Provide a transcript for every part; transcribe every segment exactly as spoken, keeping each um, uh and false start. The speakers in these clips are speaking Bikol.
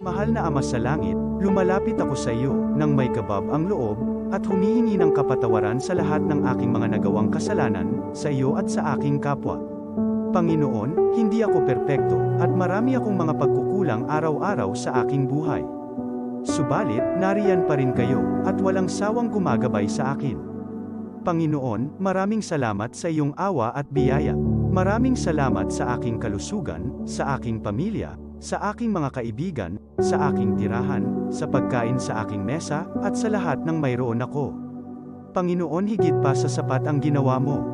Mahal na Ama sa Langit, lumalapit ako sa iyo nang may kabab ang loob at humihingi ng kapatawaran sa lahat ng aking mga nagawang kasalanan sa iyo at sa aking kapwa. Panginoon, hindi ako perpekto at marami akong mga pagkukulang araw-araw sa aking buhay. Subalit, nariyan pa rin kayo at walang sawang gumagabay sa akin. Panginoon, maraming salamat sa iyong awa at biyaya. Maraming salamat sa aking kalusugan, sa aking pamilya, sa aking mga kaibigan, sa aking tirahan, sa pagkain sa aking mesa, at sa lahat ng mayroon ako. Panginoon, higit pa sa sapat ang ginawa mo.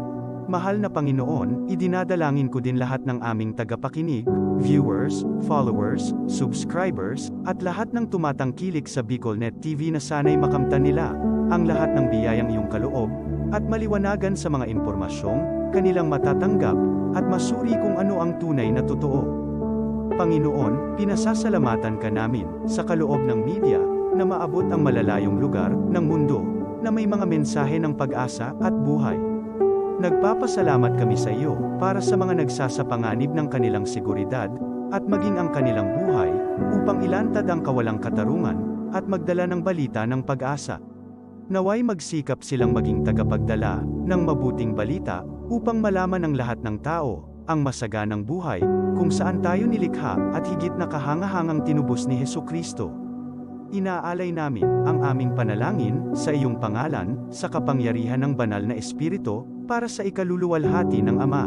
Mahal na Panginoon, idinadalangin ko din lahat ng aming tagapakinig, viewers, followers, subscribers, at lahat ng tumatangkilik sa BicolNet T V na sana'y makamtan nila ang lahat ng biyayang iyong kaloob at maliwanagan sa mga impormasyong kanilang matatanggap at masuri kung ano ang tunay na totoo. Panginoon, pinasasalamatan ka namin sa kaloob ng media na maabot ang malalayong lugar ng mundo na may mga mensahe ng pag-asa at buhay. Nagpapasalamat kami sa iyo para sa mga nagsasapanganib ng kanilang seguridad at maging ang kanilang buhay upang ilantad ang kawalang katarungan at magdala ng balita ng pag-asa. Naway magsikap silang maging tagapagdala ng mabuting balita upang malaman ng lahat ng tao ang masaganang buhay kung saan tayo nilikha at higit na kahangahangang tinubos ni Jesu-Cristo. Inaalay namin ang aming panalangin sa iyong pangalan, sa kapangyarihan ng Banal na Espiritu, para sa ikaluluwalhati ng Ama.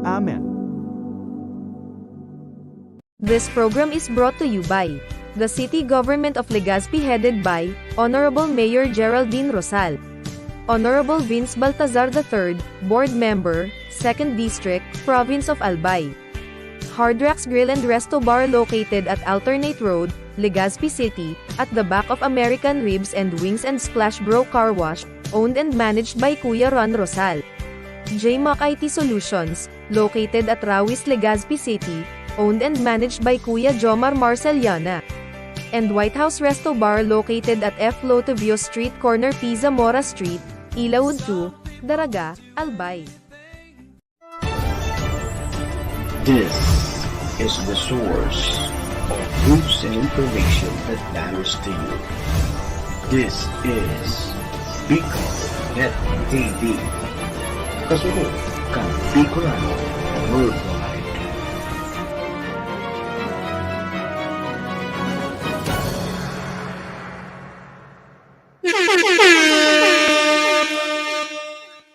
Amen. This program is brought to you by the City Government of Legazpi, headed by Honorable Mayor Geraldine Rosal, Honorable Vince Baltazar the third, Board Member, Second District, Province of Albay. Hard Rocks Grill and Resto Bar, located at Alternate Road, Legazpi City, at the back of American Ribs and Wings and Splash Bro Car Wash, owned and managed by Kuya Ron Rosal. J Mac I T Solutions, located at Rawis, Legazpi City, owned and managed by Kuya Jomar Marceliana. And White House Resto Bar, located at F Lotovio Street, corner P. Zamora Street, Ilaud two, Daraga, Albay. This is the source of news and information that matters to you. This is Bicol Net T V. Kasunod kan Bicolano Worldwide.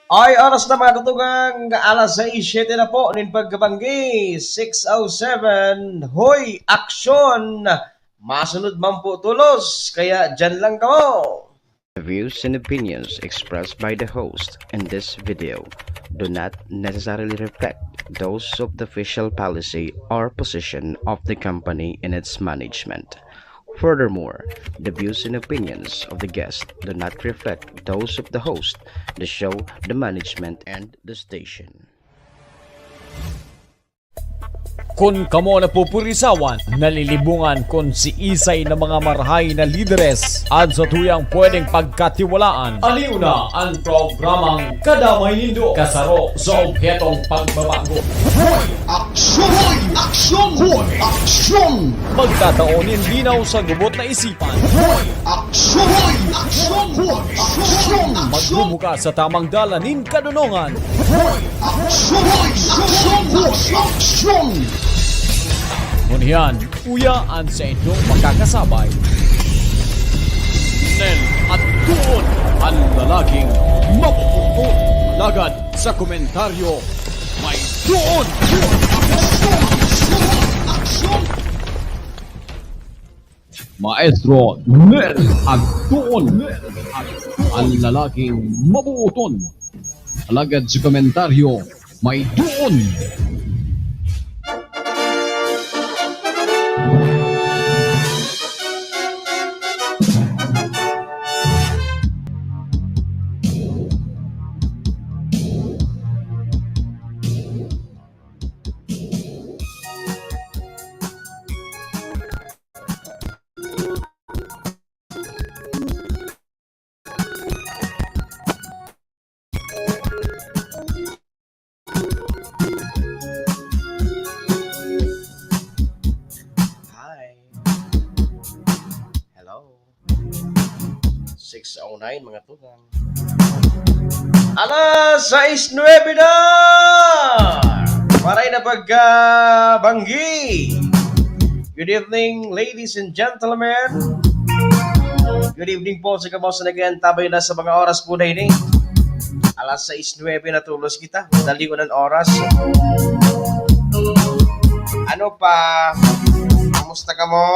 Ay, oras na, mga katugang, alas sais siyete na po nin pagkabanggi, six oh seven. Hoy, aksyon! Masunod man po tolos, kaya dyan lang kamo. The views and opinions expressed by the host in this video do not necessarily reflect those of the official policy or position of the company and its management. Furthermore, the views and opinions of the guest do not reflect those of the host, the show, the management, and the station. Kun kamo napupurisawan, nalilibungan kun siisay na mga marahay na lideres an satuyang pwedeng pagkatiwalaan, aliw na an programang Kadamay Nindo, kasaro sa obhetong pagbabago. Hoy! Aksyon! Hoy! Aksyon! Hoy! Aksyon! Magtatao nin linaw sa gubot na isipan. Hoy! Aksyon! Hoy! Aksyon! Hoy! Aksyon! Magbubukas sa tamang dalan nin kadonongan. Hoy! Aksyon! Hoy! Aksyon! Hoy! Aksyon! Ngunyan, uya an saindong makakasabay, Nel at Doon, an lalaging mapuputo. Alagad sa komentaryo, may doon! Maestro Nel Agtuon, an lalaging mabuoton. Alagad sa komentaryo, may doon! Hi. six oh nine, mga tugang. Alas sais nuebe na! Maray na pagkabanggi! Good evening, ladies and gentlemen. Good evening po sa kamo sa nag-aantabay na sa mga oras po na ini. Alas sais nuebe na tulos kita. Dalion an oras. Ano pa? Kamusta kamo?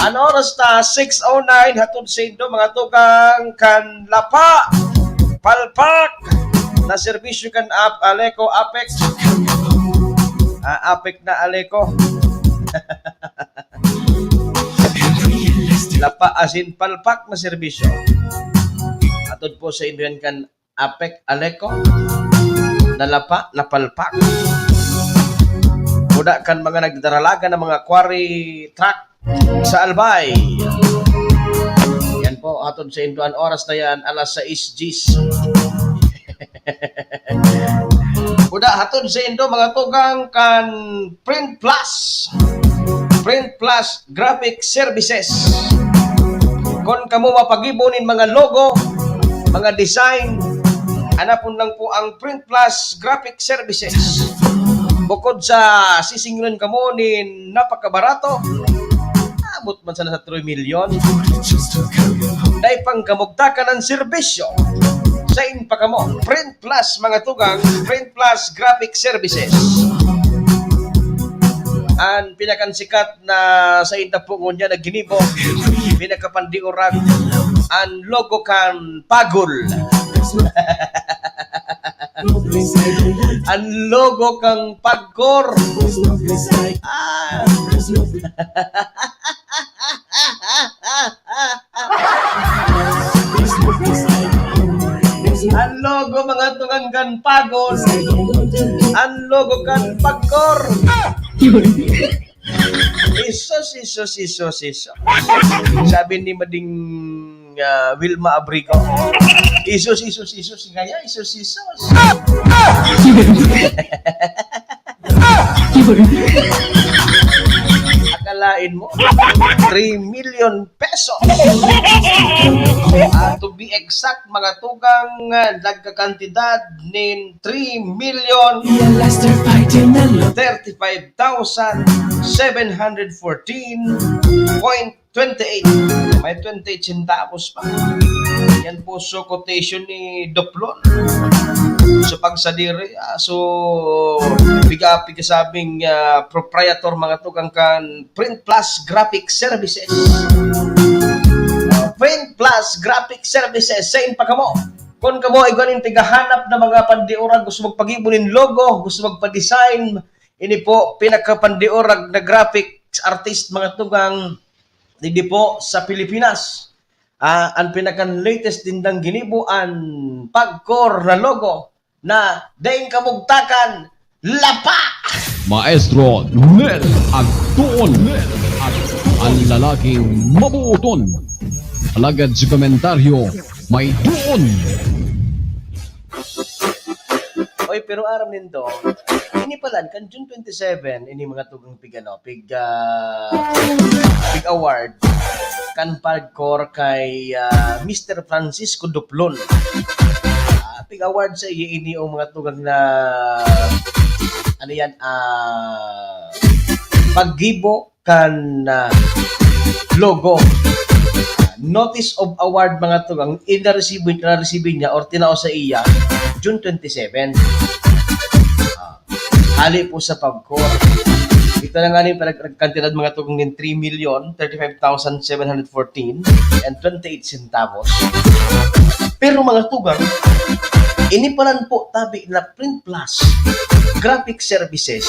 An oras na six oh nine, hatod saindo, mga tugang, kan Lapa, Palpak, na serbisyo kan Ap-, Aleco, Apec. Ah, Apec na Aleco. Lapa asin Palpak na serbisyo. Hatod po saindo yan kan Apec, Aleco, na Lapa, na Palpak. Buda kan mga nagdaralagan ng mga quarry truck sa Albay. Yan po, hatod saindo an oras na yan, alas sais diyes. Buda hatod saindo, mga tugang, kan Print Plus. Print Plus Graphic Services. Kun kamo mapagibo nin mga logo, mga design, hanapon lang po ang Print Plus Graphic Services. Bukod sa sisingilon kamo nin napakabarato, abot man sana sa three million. Dai pang kamugtakan ang serbisyo. Sain pa kamo? Print Plus, mga tugang, Print Plus Graphic Services. An pinakansikat na sainda po ngunyan na ginibo, pinakapandiurag, an logo kan Pagol. An logo kan Pagkor. Ah. An logo, mga tugang, kan Pagol. An logo kan Pagkor. Isus, isus, isus, isus. Sabi ni Mading, ah, Wilma Abrigo, "Isus, isus, isus, ngaya, isus, isus." Akalain mo, three million pesos. Ah, to be exact, mga tugang, ah, nagkakantidad nin three million thirty-five thousand seven hundred fourteen point twenty-eight. May twenty-eight centavos pa. Yan po, so, quotation ni Doplon. So, pagsadiri, ah, so, piga-, pigasabing, ah, proprietor, mga tugang, kan Print Plus Graphic Services. Ah, Print Plus Graphic Services, sain pa kamo? Kun kamo igwa nin pigahanap na mga pandiurag, gusto magpagibo nin logo, gusto magpa-design, ini po, pinakapandiurag na graphics artist, mga tugang, digdi po sa Pilipinas. Ah, an pinakan-latest nindang ginibo, an Pagkor na logo na daing kamugtakan, Lapa! Maestro Nel Agtuon. An lalaking mabuoton. Alagad si komentaryo, may duon. Oy, pero aram nindo, ini palan, kan June twenty-seven, ini mga tugang pig, ano, pig, ah, pig award, kan Pagkor kay, ah, Mister Francisco Duplon. Ah, pig award sa iyo ini, o mga tugang na, ano yan, ah, paggibo kan, ah, logo. Notice of award, mga tugang, inaresibo, inaresibo niya or tinao sa iya, June twenty-seven. Ah, hali po sa Pagkor. Ito na nga rin, parang kantidad, mga tugang, nin three million thirty-five thousand seven hundred fourteen and twenty-eight centavos. Pero, mga tugang, ini palan po tabi na Print Plus Graphic Services.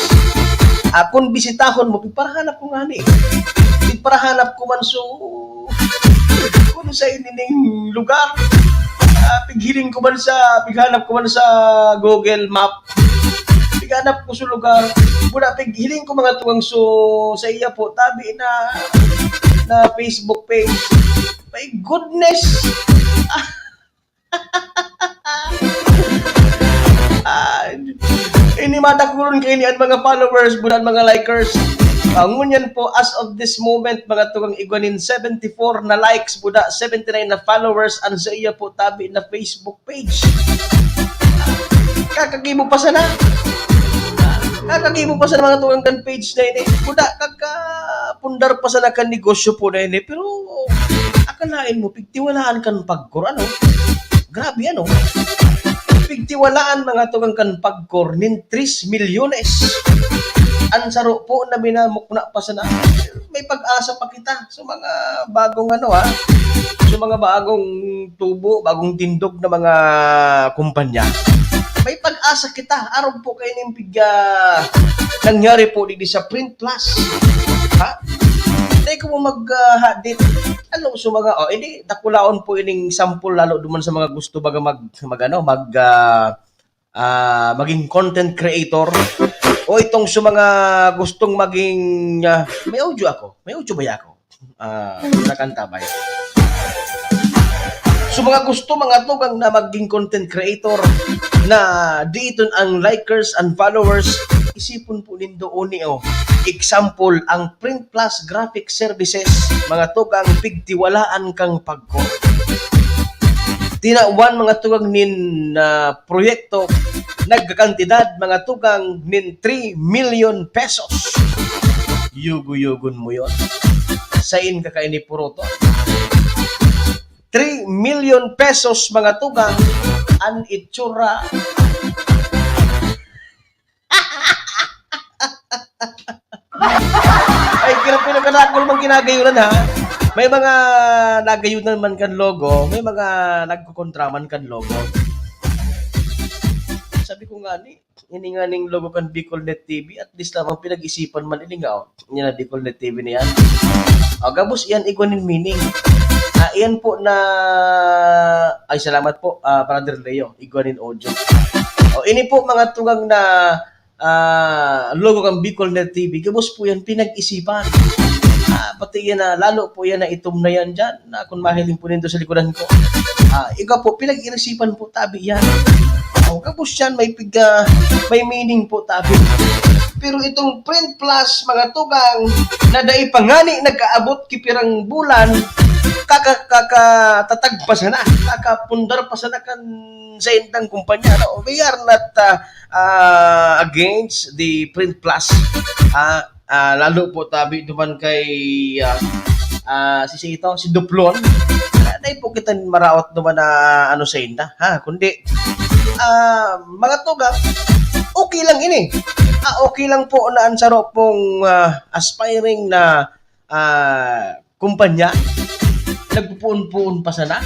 Ah, kung bisitahon mo, pigparahanap ko ngani. Pigparahanap ko man, so, kung sa inining lugar. Ah, pighiling ko man sa, pighanap ko man sa Google Map. Pighanap ko sa lugar. Muna, pighiling ko, mga tugang, so, sa iya po, tabi na, na Facebook page. My goodness! Ah, ini madakulon kaini an mga followers, buda an mga likers. Ah, ngunyan po, as of this moment, mga tugang, igwa nin seventy-four na likes, buda seventy-nine na followers, an saiya po tabi na Facebook page. Kakagibo pa sana. Kakagibo pa sana, mga tugang, kan page na ini. Buda, kakapundar pa sana kan negosyo po na ini. Pero, akalain mo, pigtiwalaan kan pagkor, ano? Grabe, ano? Pigtiwalaan, mga tugang, kan pagkor nin tres milyones. An saro po na minamukna pa sana, may pag-asa pa kita. So, mga bagong ano, ha? So, mga bagong tubo, bagong tindog na mga kumpanya. May pag-asa kita. Arog po kayo ning pig-, ah, nangyari po digdi sa Print Plus. Ha? Dai ko mo mag, ah, hadit. Ano, so mga, oh, hindi, dakulaon po ining sample lalo duman sa mga gusto baga mag, mag ano, mag, ah, ah, maging content creator. O itong sa mga gustong maging, ah, may audio ako. May audio ba ako? Ah, nakanta ba yan? So, mga gusto, mga tugang na maging content creator na diiton ang likers and followers, isipon po nindo uni, oh. Example, ang Print Plus Graphic Services, mga tugang, pigtiwalaan kang pagkor. Tinawan, mga tugang, nin, ah, proyekto, nagkakantidad, mga tugang, nin three million pesos. Yugo-yugon mo yon. Sain ka kaini puroton? Three million pesos, mga tugang, an itsura. Ay, kira-, pinakanakol mang kinagayunan, ha? May mga nagayunan man kan logo, may mga nagkokontra man kan logo. Sabi ko nga ni, ini nga ning logo kan Bicol Net T V, at least lamang pinag-isipan man ini nga, oh. Yan na, Bicol Net T V na yan. Ah, gabos iyan, igwa nin meaning. Ah, iyan po na, ay, salamat po, ah, Brother Leo, igwa nin audio. O, ini po, mga tugang na, ah, logo kan Bicol Net T V, gabos po yan pinag-isipan. Ah, pati yan na, lalo po yan na itom na yan dyan, na kung mahiling po nindo sa likodan ko. Ah, igwa po, pinag-isipan po tabi yan. O, gabos yan, may pig-, ah, may meaning po tabi. Pero itong Print Plus, mga tugang, na dai pa ngani nag-aabot ki pirang bulan, kaka-, kakatatag pa sana, kakapundar pa sana kan saindang kumpanya, no? We are not, ah, ah, against the Print Plus. Ah, ah, lalo po tabi duman kay, ah, ah, si, si ito, si Duplon. Ah, dai po kita maraot duman na ano sainda, ha? Kundi, ah, mga tugang, okay lang ini. Ah, okay lang po na an saro pong, ah, aspiring na, ah, kumpanya, nagpupuon-puon pa sana.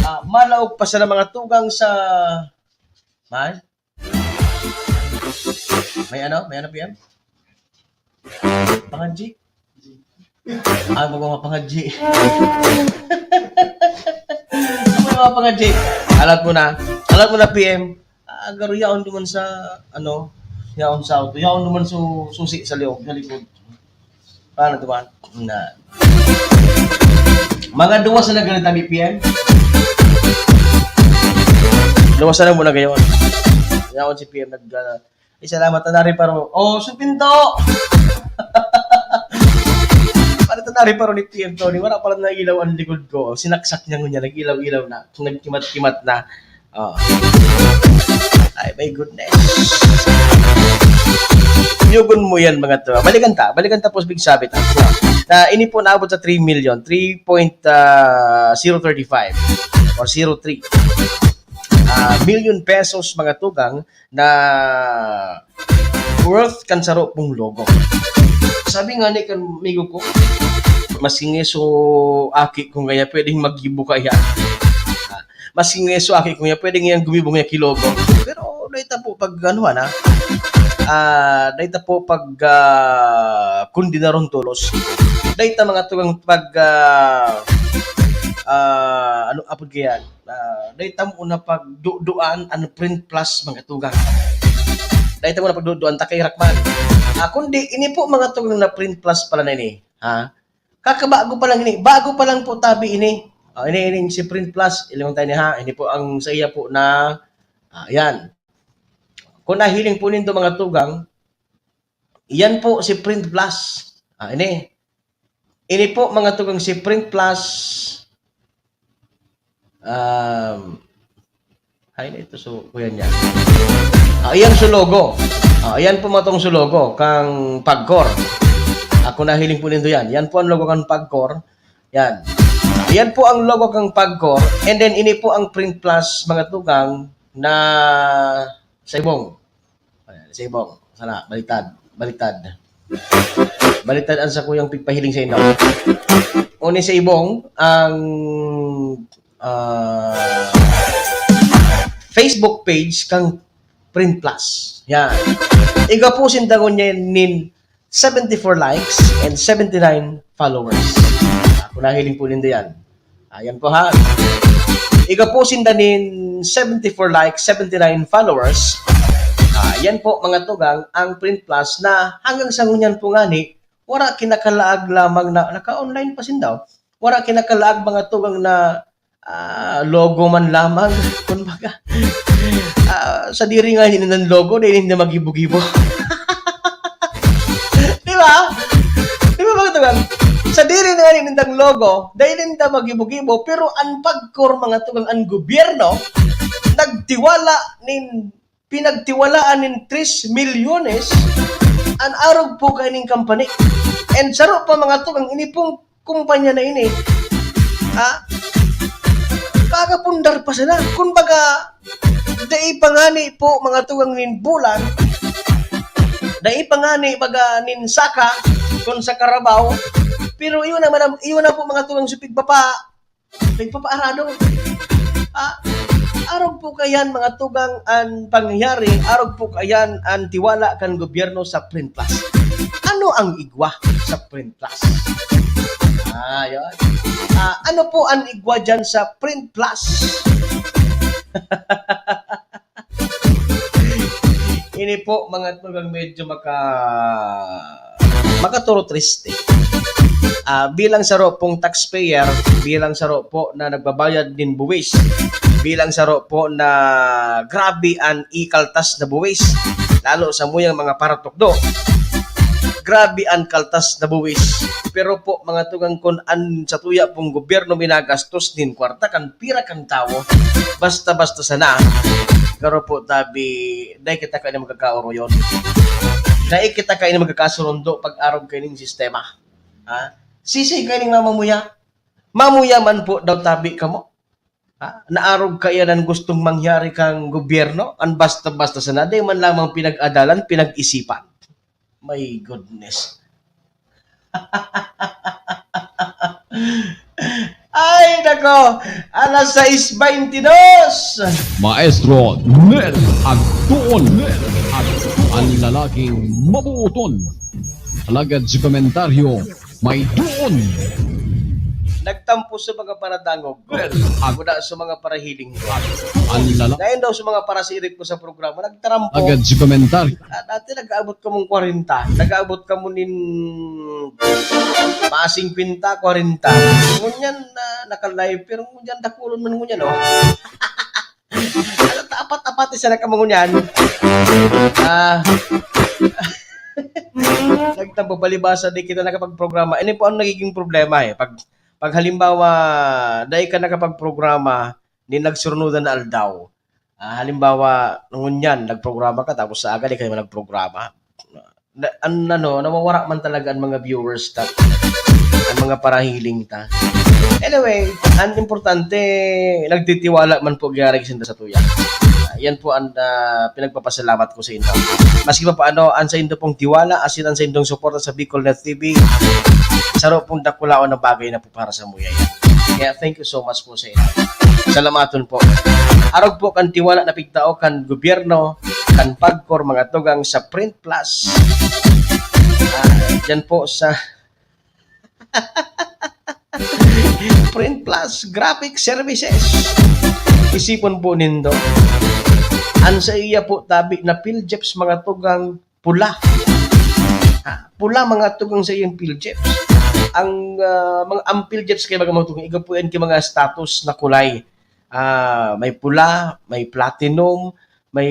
Ah, malaog pa sana, mga tugang, sa, man? May ano? May ano, P M? Pangadji? Ah, bago nga pangadji. Ano nga pangadji? Alat mo na. Alat mo na, P M. Ah, garo yaon duman sa, ano, yaon sa auto. Yaon duman su-, susi sa liog, sa likod. Paano duman? Na. Mga duwa sa nagganit ang P M. Duwa sa nang muna gayon. Yaon si P M nag, ah, "Ay, salamat, tanari paro." Oh, su pinto! Para tanari paro ni P M Tony. Wala pala na ilaw ang likod ko. Sinaksak niya ngunyan. Nag-ilaw-ilaw na. Nagkimat-kimat na. Oh. Ay, my goodness. Yugon mo yan, mga to. Balikan ta. Balikan ta po, Big Sabit. Na ini po naabot sa three million, three point zero thirty-five or zero three, ah, million pesos, mga tugang, na worth kan saro pong logo. Sabi nga ni kan amigo ko, "Mas ngeso aki ko ngaya pwedeng maggibo kaya." Ah, "Mas ngeso aki ko ngaya pwedeng ngayang gumibo ngaya ki logo." Pero dahil ta po pag ano, ana, ah, dahil ta po pag, ah, kundi na ron tolos. Dahil ta mga tugang pag, ah, ah, ano, apod kaya? Ah, dai tamo na pagduduan an Print Plus, mga tugang. Dai tamo na pagduduan, ta kay Rockman. Ah, kundi ini po, mga tugang, na Print Plus pala na ini, ha? Kakabago pa lang ini, bago pa lang po tabi ini. Ah, ini, ini si Print Plus, ilingon tayo ni, ha? Ini po ang sa iya po na, ah, yan. Kung nahiling po nindo, mga tugang, Yan po si Print Plus. Ah, ini. Ini po, mga tugang, si Print Plus. Um, hay na ito, so, kuya niya. Ah, iyan su logo. Ah, iyan po matong su logo, kang Pagcor. Ako nahiling po nindo yan. Yan po ang logo kang Pagcor. Yan. Yan po ang logo kang Pagcor. And then, ini po ang Print Plus, mga tugang, na sa ibong. Ayan, sa ibong. Sana, baliktad. Baliktad. Baliktad ang sakuyang pigpahiling sa inyo. Uni sa ibong, ang, ah, Facebook page kang Print Plus. Yan. Igwa po sinda ngunyan nin seventy-four likes and seventy-nine followers. Ako nahiling po nindo yan. Ayan po ha. Igwa po sinda nin seventy-four likes, seventy-nine followers. Ah, yan po, mga tugang, ang Print Plus na hanggang sa ngunyan po ngani, wala kinakalaag lamang na, naka-online pa sinda, oh. Wala kinakalaag, mga tugang, na, ah, logo man lamang. Kumbaga, ah, sadiri nga nindang logo, dai ninda maggibo-gibo. Di ba? Di ba, mga tugang? Sadiri na nga nindang logo, dai ninda maggibo-gibo, pero an Pagcor, mga tugang, an gobyerno, nagtiwala nin, pinagtiwalaan nin tres milyones an arog po kaining company. And saro pa, mga tugang, ini pong kumpanya na ini, ha? Kagapundar pa sana. Kumbaga, dai pa ngani po, mga tugang, nin bulan, dai pa ngani, baga, nin saka, kun sa karabaw. Pero iyon naman ang, iyon na po, mga tugang, sa pigpapa, pigpapaarado. Ah, arog po kayan, mga tugang, an pangyayari, arog po kayan an tiwala kan gobyerno sa Print Plus. Ano ang igwa sa Print Plus? Ah, yun. Ah, ano po ang igwa dyan sa Print Plus? Ini po, mga tugang, medyo maka-, makaturo triste. Ah, bilang saro pong taxpayer, bilang saro po na nagbabayad nin buwis, bilang saro po na grabe an ikaltas na buwis, lalo sa muyang mga paratukdo. Grabe an kaltas na buwis. Pero po, mga tugang, kun an satuya pong gobyerno minagastos nin kwarta kan pira kan tawo, basta-basta sana, garo po tabi, dai kita kaini magkakaoroyon. Dai kita kaini magkakasurundo pag-arog kaining sistema. Ha? Sisay kaining mamamuya. Mamuya man po daw tabi kamo. Ha? Naarog kaiyan an gustong mangyari kang gobyerno, an basta-basta sana, dai man lamang pinag-adalan, pinag-isipan. My goodness. Ay, nako! Alas sais baynte dos! Maestro Nel Agtuon. Nel Agtuon. Ang lalaking mabuoton. Alagad si komentaryo, may doon. Nagtampo sa mga paradangog ko. Well, ako na sa mga parahiling ko. Ang lala- Dahil daw sa mga parasirit ko sa programa, nagtarampo. Agad si komentaryo. Ah, dati nag-aabot ka mong kwarenta. Nag-aabot ka mo nin mga singkwenta, kwarenta. Ngunyan na naka-live, pero ngunyan dakulon man ngunyan, oh. Ano, apat-apat isa na ka mga ngunyan. Ah, nagtampo, palibasa, di kita nakapagprograma. Ini po ang nagiging problema, eh. Pag, pag halimbawa, dai ka nakapagprograma, ni nagsurunodan na aldaw. Ah, halimbawa, ngunyan, nagprograma ka, tapos sa aga, di ka naman nagprograma. Na, an, ano, nawawara man talaga ang mga viewers ta, ang mga parahiling ta. Anyway, ang importante, nagtitiwala man po gihari sinda sa tuya. Ah, yan po ang, ah, pinagpapasalamat ko sa inyo. Maski pa paano, ang sa inyo pong tiwala, asin ang sa inyong suporta sa Bicol Net T V, saro pong dakulaon na bagay na po para sa muya yan. Kaya thank you so much po sa inyo. Salamaton po. Arog po kan tiwala na pigtao kan gobyerno, kan Pagcor, mga tugang sa Print Plus. Ah, dyan po sa Print Plus Graphic Services. Isipon po nindo. Ang sa iya po tabi na Philjeps, mga tugang, pula. Ah, pula, mga tugang, sa iyang Philjeps. Ang, ah, mga, ang Philjeps kay mga tugang, igwa po yan kay mga status na kulay. Ah, may pula, may platinum, may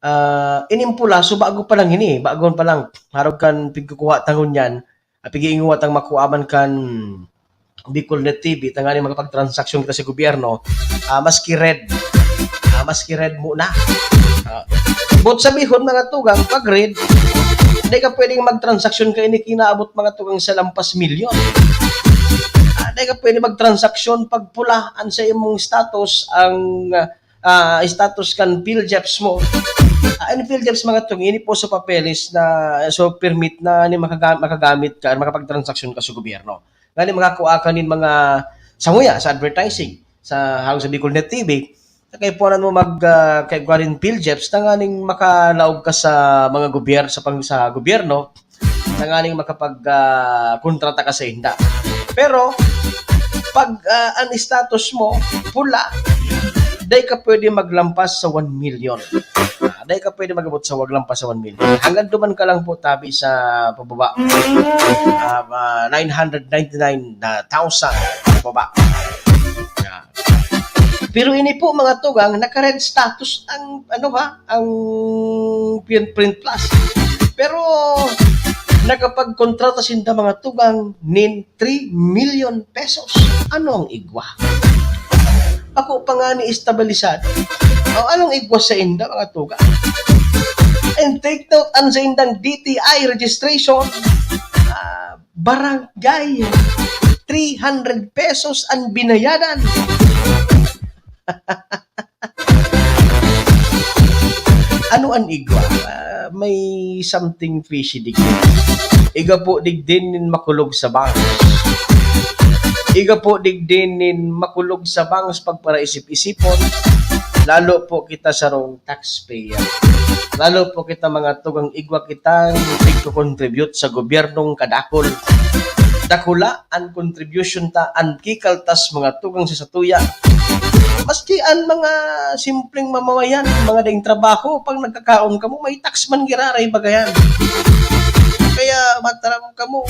Ah, ining pula, so bago pa lang ini, bago pa lang. Harog kan pigkukuha ta ngunyan, ah, pig-iinguha tang makua man kan Bicol Net T V, tanganing makapagtransaksyon kita sa gobyerno, ah, maski red. Ah, maski red muna. Ah, buot sabihon, mga tugang, pag red, dai ka pwedeng magtransaksyon kaini kinaabot, mga tugang, sa lampas milyon. Ah, dai ka pwede magtransaksyon pag pula an sa imong status, ang, ah, status kan PhilGEPS mo. Ah, an PhilGEPS, mga tugang, ini po sa papeles na, so, permit na ni makaga-, makagamit ka, makapagtransaksyon ka sa gobyerno. Ngani makakua ka nin mga sanguya sa advertising sa harong sa Bicol Net T V. Kaipuhanan mo mag, ah, kay kuwarin PhilGEPS, tanganing makalaog ka sa mga gobyerno, sa pang-, sa gobyerno, tanganing makapag, ah, kontrata ka sa inda. Pero, pag, ah, an status mo, pula, dai ka pwede maglampas sa one million. Ah, dai ka pwede mag-abot sa wag lampas sa one million. Hanggang duman ka lang po tabi sa pababa. Ah, ah, nine hundred ninety-nine thousand pababa. Ah. Pero ini po, mga tugang, naka-red status ang, ano ha, ang Print, Print Plus. Pero nakapagkontrata sinda, mga tugang, nin three million pesos. Ano ang igwa? Ako pa nga ni estabilisado. O, anong igwa sa inda, mga tugang? And take note, ang sa indang D T I registration, ah, barangay, three hundred pesos ang binayadan. Ano an igwa? Ah, may something fishy digdi. Igwa po digdi nin makulog sa bangs. Igwa po digdi nin makulog sa bangs pagparaisip-isipon. Lalo po kita sarong taxpayer. Lalo po kita mga tugang igwa kitang nagko-contribute sa gobyernong kadakol. Dakula an contribution ta, an kikaltas mga tugang sa satuya. Maski an mga simpleng mamamayan, mga daing trabaho, pag nagkakaon kamo, may tax man giraray bagayan. Kaya mataram kamo.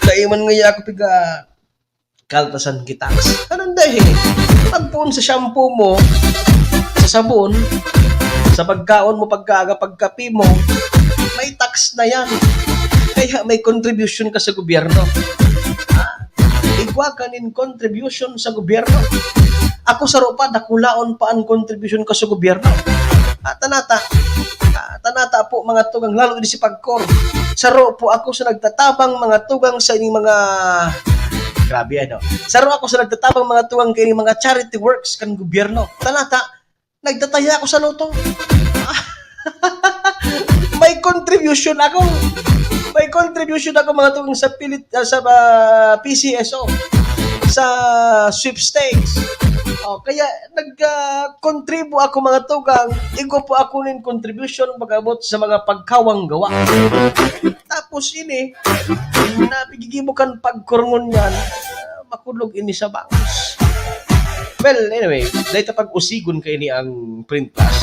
Dai man ngaya ako piga kaltasan ki tax. Anong dahil? Pagpoon sa shampoo mo, sa sabon, sa pagkaon mo, pagkaaga, pagkape mo, may tax na yan. Kaya may contribution ka sa gobyerno. Ha? Igwa ka nin contribution sa gobyerno. Ako saro pa, dakulaon pa an contribution ko sa gobyerno. Ah, tanata, ah, tanata po, mga tugang, lalo di si Pagcor. Saro po ako sa nagtatabang, mga tugang, sa ining mga, grabe, ano. Saro ako sa nagtatabang, mga tugang, kaining mga charity works kan gobyerno. Tanata, nagtataya ako sa lotto. May contribution ako. May contribution ako, mga tugang, sa pilit, ah, sa, ah, P C S O, sa sweepstakes. Oh, kaya nag, ah, contribu ako, mga tugang. Igwa po ako nin contribution pag-abot sa mga pagkawang gawa. Tapos ini, napigigibo kan Pagcor ngunyan, ah, makulog ini sa bangs. Well, anyway, dahil ta pag-usigon kaini ang Print Plus.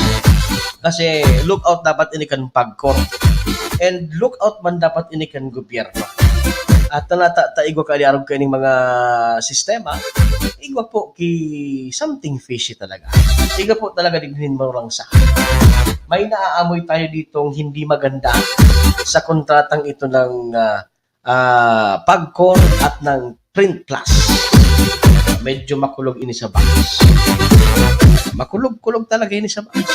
Kasi look out dapat ini kan Pagcor. And look out man dapat ini kan gobyerno. At tanata ta igwa ka aliarog kaining mga sistema, igwa po ki something fishy talaga. Igwa po talaga digdi nin marurangsa. May naaamoy tayo ditong hindi maganda sa kontratang ito ng, ah, ah, Pagcor at ng Print Plus. Medyo makulog ini sa bangs. Makulog-kulog talaga ini sa bangs.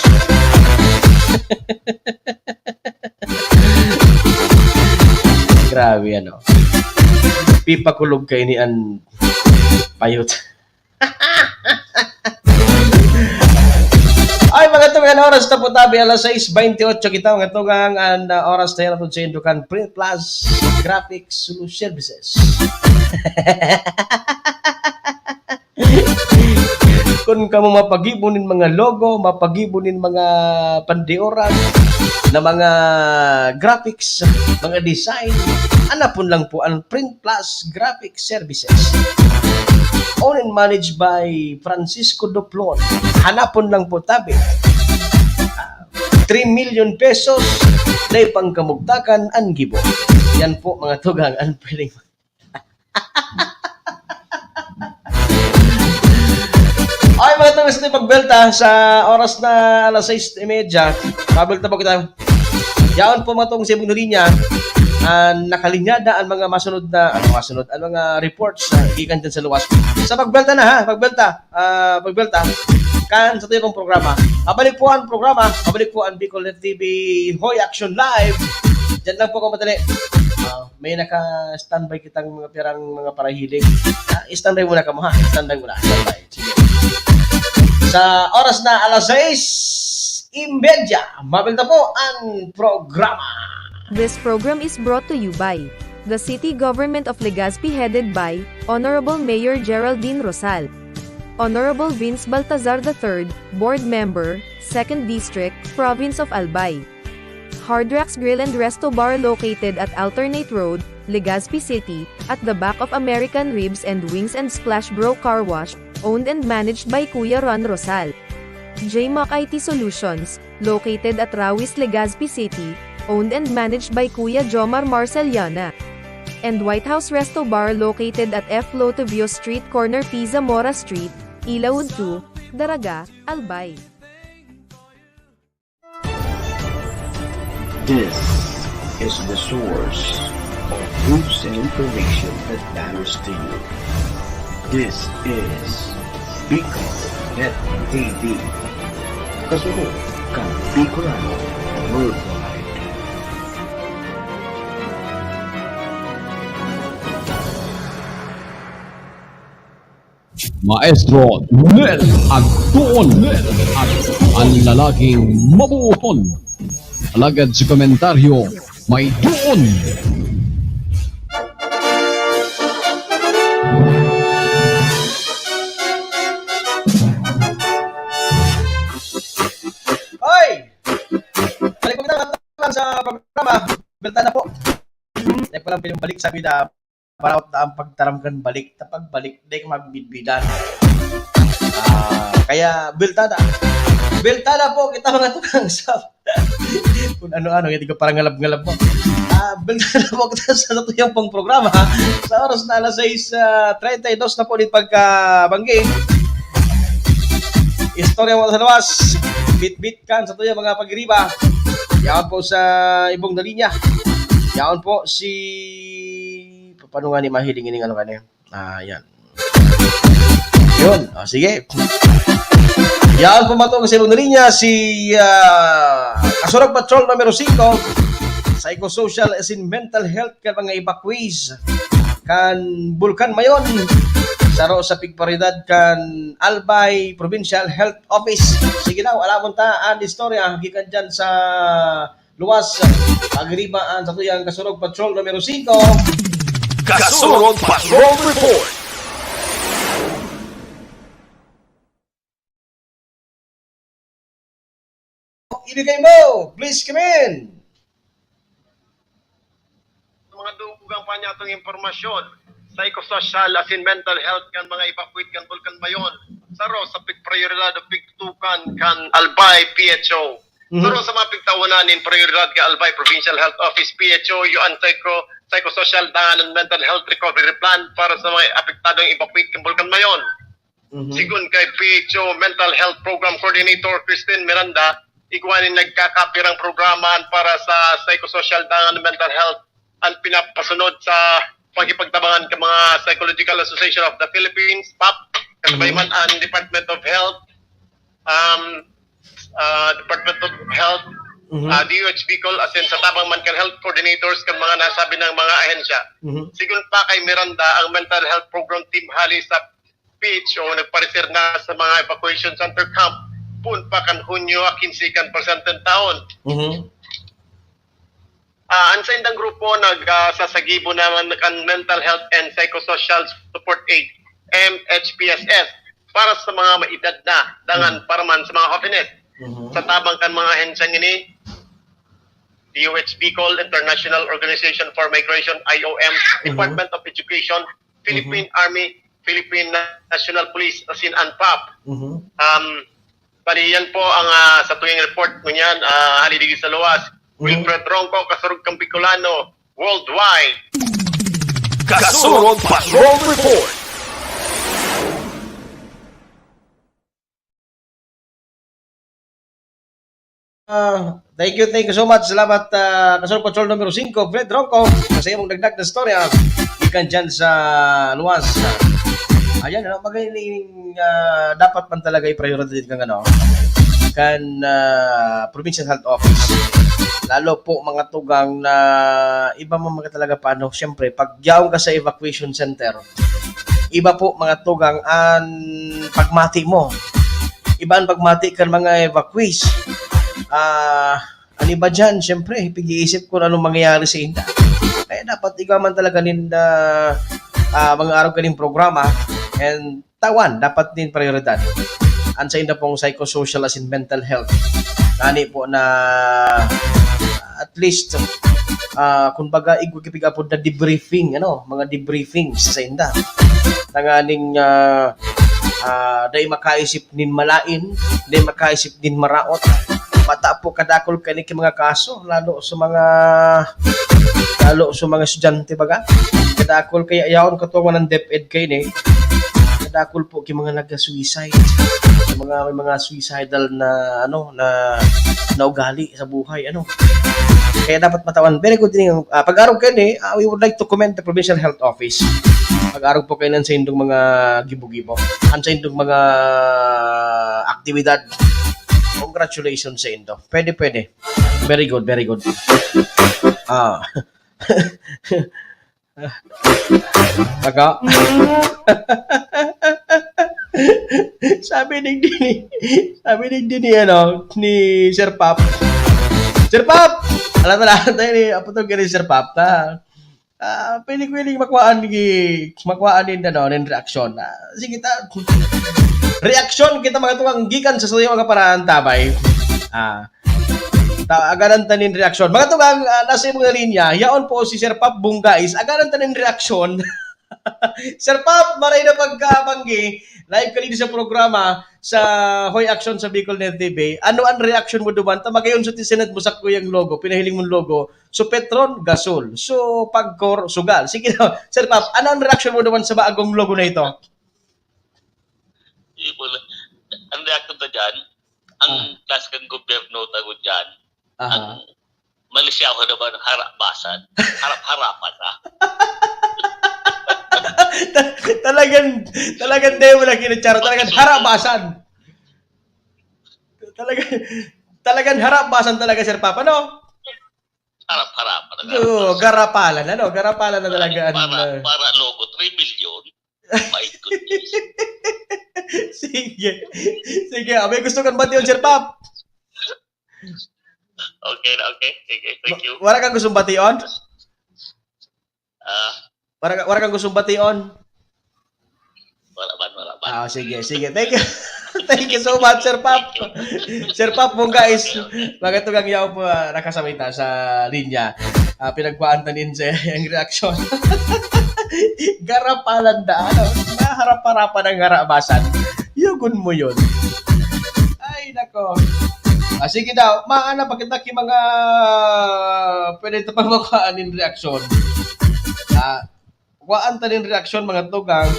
Grabe, ano. Pipakulog kaini an payot. Ay, mga tugang, oras na po tabi, alas sais bentiocho kita, mga tugang, an, ah, oras na yan, atod sa Indukan Print Plus Graphics Solu-, Services. Kun kamo mapagibo nin mga logo, mapagibo nin mga pandioran na mga graphics, mga design, hanapon lang po an Print Plus Graphic Services. Owned and managed by Francisco Duplon. Hanapon lang po tabi. Ah, three million pesos, dai pangkamugtakan an gibo. Yan po, mga tugang, ang pwedeng Okay, mga tong, sa pagbelta sa oras na alas sais y media, pabelta po kita. Yaon po, mga tong, sa ibong linya, ah, nakalinyada ang mga masunod na, ano, masunod, ang mga reports na gikan dyan sa luwas. Sa pagbelta na, ha? Pagbelta. Ah, pagbelta. Kan sa tuyang programa. Pabalik po ang programa. Pabalik po ang Bicol Net T V Hoy Action Live. Diyan lang po kung madali. Ah, may naka-standby kitang mga pirang mga parahiling. Ah, standby muna kamo, ha? Standby muna. Standby. Sige. Sa oras na alas sais y media, mabelta po ang programa. This program is brought to you by the City Government of Legazpi, headed by Honorable Mayor Geraldine Rosal, Honorable Vince Baltazar the third, Board Member, Second District, Province of Albay. Hard Rocks Grill and Resto Bar, located at Alternate Road, Legazpi City, at the back of American Ribs and Wings and Splash Bro Car Wash, owned and managed by Kuya Ron Rosal. J Mac I T Solutions, located at Rawis, Legazpi City, owned and managed by Kuya Jomar Marceliana. And White House Resto Bar, located at F Lotovio Street, corner P Zamora Street, Ilaud two, Daraga, Albay. This is the source of news and information that matters to you. This is Bicol Net T V. Kasunod kan Bicolano Worldwide. Maestro Nel Agtuon, ang lalaging mabuoton. Alagad sa komentaryo, may doon. Hoy! Balik po kita, mga tama, sa programa. Balik na po. Dahil palang pinabalik sa pida, paraot na ang pagtaram kan balik. Ta pagbalik, di ka mabibidbidan. Ah, kaya, biltada. Biltada po kita, mga tukang sa kung ano-ano, hindi ko parang ngalab-ngalab mo. Ah, biltada po kita sa natuyang pang programa. Sa oras na alas sais, ah, treinta y dos na po din pagkabanggi. Istorya mo sa luwas. Bit-bit kan sa tuyang mga pagiriba. Yaon po sa ibong na linya. Yaon po si... Paano nga ni mahiling ini, ano ka niya? Ah, yan. Yun. Ah, sige. Yaon po matong sa ibong na linya si ah, Kasurog Patrol numero singko, Psychosocial as in mental health kan mga evacuees kan Bulkan Mayon. Saro sa pigparidad kan Albay Provincial Health Office. Sige daw, alamon ta ang istorya gikan dyan sa luwas. Pagriba ang satuyang Kasurog Patrol numero singko. Kasurog Patrol Report. Ibigay mo, please come in. Mga dugang pa niya itong impormasyon. Psychosocial as in mental health kan mga evacuees kan Bulkan Mayon. Saro sa pigprioridad o pigtutukan kan Albay P H O. Mm-hmm. Saro sa mga pigtawanan nin prioridad kan Albay Provincial Health Office, P H O, iyo an psycho, psychosocial dangan and mental health recovery plan para sa mga apektadong evacuees kan Bulkan Mayon. Mm-hmm. Sigon kay P H O Mental Health Program Coordinator Christine Miranda, igwa nin nagkakapirang programa para sa psychosocial dangan mental health an pinapasunod sa pakipagtabangan kan mga Psychological Association of the Philippines, pap, kasabay man ang Department of Health, um, uh, Department of Health, mm-hmm. uh, D O H Bicol, asin sa tabang man kan health coordinators kan mga nasabi ng mga ahensya. Mm-hmm. Sigon pa kay Miranda, ang mental health program team hali sa P H O nagpareser na sa mga evacuation center camp poon pa kan Hunyo a quince kan presenteng taon. Mm-hmm. Ah, an saindang grupo nagsasagibo naman kan Mental Health and Psychosocial Support Aid, M H P S S, para sa mga maedad na, dangan mm-hmm. para man sa mga hopenes. Mm-hmm. Sa tabang kan mga ahensyang ini, D O H Bicol, International Organization for Migration, I O M, mm-hmm. Department of Education, Philippine mm-hmm. Army, Philippine National Police, asin an pap. Mm-hmm. Um, bali, yan po ang uh, sa tuwing report ngunyan, uh, hali digdi sa luwas. Mm-hmm. Wilfred Ronco, Kasurog kan Bicolano, worldwide. Kasurog Patrol Report. Ah, thank you, thank you so much. Salamat, ah, Kasol Patrol numero singko, Fred Ronco, sa imong dagdag na storya. Ikan dyan sa luwas. Ayan, ano, magaling, ah, dapat man talaga i-priority kan, ano, kan, ah, Provincial Health Office. Lalo po mga tugang na iba man mga talaga paano, siyempre, pag yaon ka sa evacuation center, iba po mga tugang an pagmati mo. Iba an pagmati kan mga evacuees. Ah, an iba diyan, siyempre, pag-iisip kung anong mangyayari sa inda. Kaya dapat igwa man talaga ninda, ah, mga arog kaning programa and tawan, dapat din prioridad. An sa inda pong psychosocial as in mental health. Nani po na at least, ah, kumbaga, igwa kipig-apod na debriefing, ano, mga debriefing sa inda. Tanganing, ah, ah, dai makaisip nin malain, dai makaisip nin maraot. Mata po kadakol kani ki mga kaso, lalo sa mga, lalo sa mga estudyante baga. Kadakol kaya yaon katungo ng DepEd kaini. Kadakol po ki mga nag-suicide. Sa mga, may mga suicidal na, ano, na, na ugali sa buhay, ano. Kaya dapat matawan. Very good din yung, ah, pag-arog kaini, ah, we would like to commend the Provincial Health Office. Pag-arog po kayo sa indong mga gibo-gibo. An sa indong mga aktibidad. Congratulations sa indo. Pwede, pwede. Very good, very good. Ah. Baga. Sabi ni Dini, sabi ni Dini, ano, ni Sir Pop. Sir Pop! Alam na lahat na yun eh. Apo to, gani Sir Pop, ta. Ah, pwede ko yun makuhaan, gi-, makuhaan din, ano, din reaksyon. Ah, sige ta. Reaksyon kita mga tugang gikan sa sayo mga paraan tabay. Ah, ta, agaran ta nin reaksyon. Mga tugang, ah, nasa imong linya, yaon po si Sir Pop Bungais. Agaran ta nin reaksyon. Sir Pop, maray na pagkabanggi. Live ka dito sa programa sa Hoy Action sa Bicol Net T V. Ano ang reaksyon mo duman? Ta magayon sa tisinad mo sa kuyang logo, pinahiling mong logo. So, Petron, gasol. So, Pagcor, sugal. Sige na, Sir Pop, ano ang reaksyon mo naman sa bagong logo na ito? Di ko na, ang reaction ta dyan, ang Ah. class kan gobyerno ta ko dyan, Aha. ang malisyaw ka naman, harabasan. Harap-harapan ka. Ta-, talagang, talagang demo lang kinitsaro. Talagang harabasan. Talagang, talagang harabasan talaga, Sir Papa, no? Harap-harapan na Oo, garapalan. Garapalan, ano? Garapalan na talaga, para, ano? Para logo, three million. My goodness. Sige. Sige, ah, may gusto kang bation, Sir Pop? Okay na, okay. Sige, thank you. Wa-, wala kang gustong bation? Ah, Wala ka, wala kang gustong bation? Wala man, wala man. Ah, sige, sige. Thank you. Thank you so much, Sir Pop. Sir Pop, Bungais. Mga tugang yaw po, ah, nakasabay ta sa linya. Ah, pinagkuhaan ta nin sa iyang reaksyon. Garapalan da, ano? Naharap-harapan ang harabasan. Yugon mo yun. Ay, nako. Ah, sige daw, maana pa kita ki mga pwede ta pang makuhaan nin reaksyon. Ah, kuhaan ta nin reaksyon, mga tugang,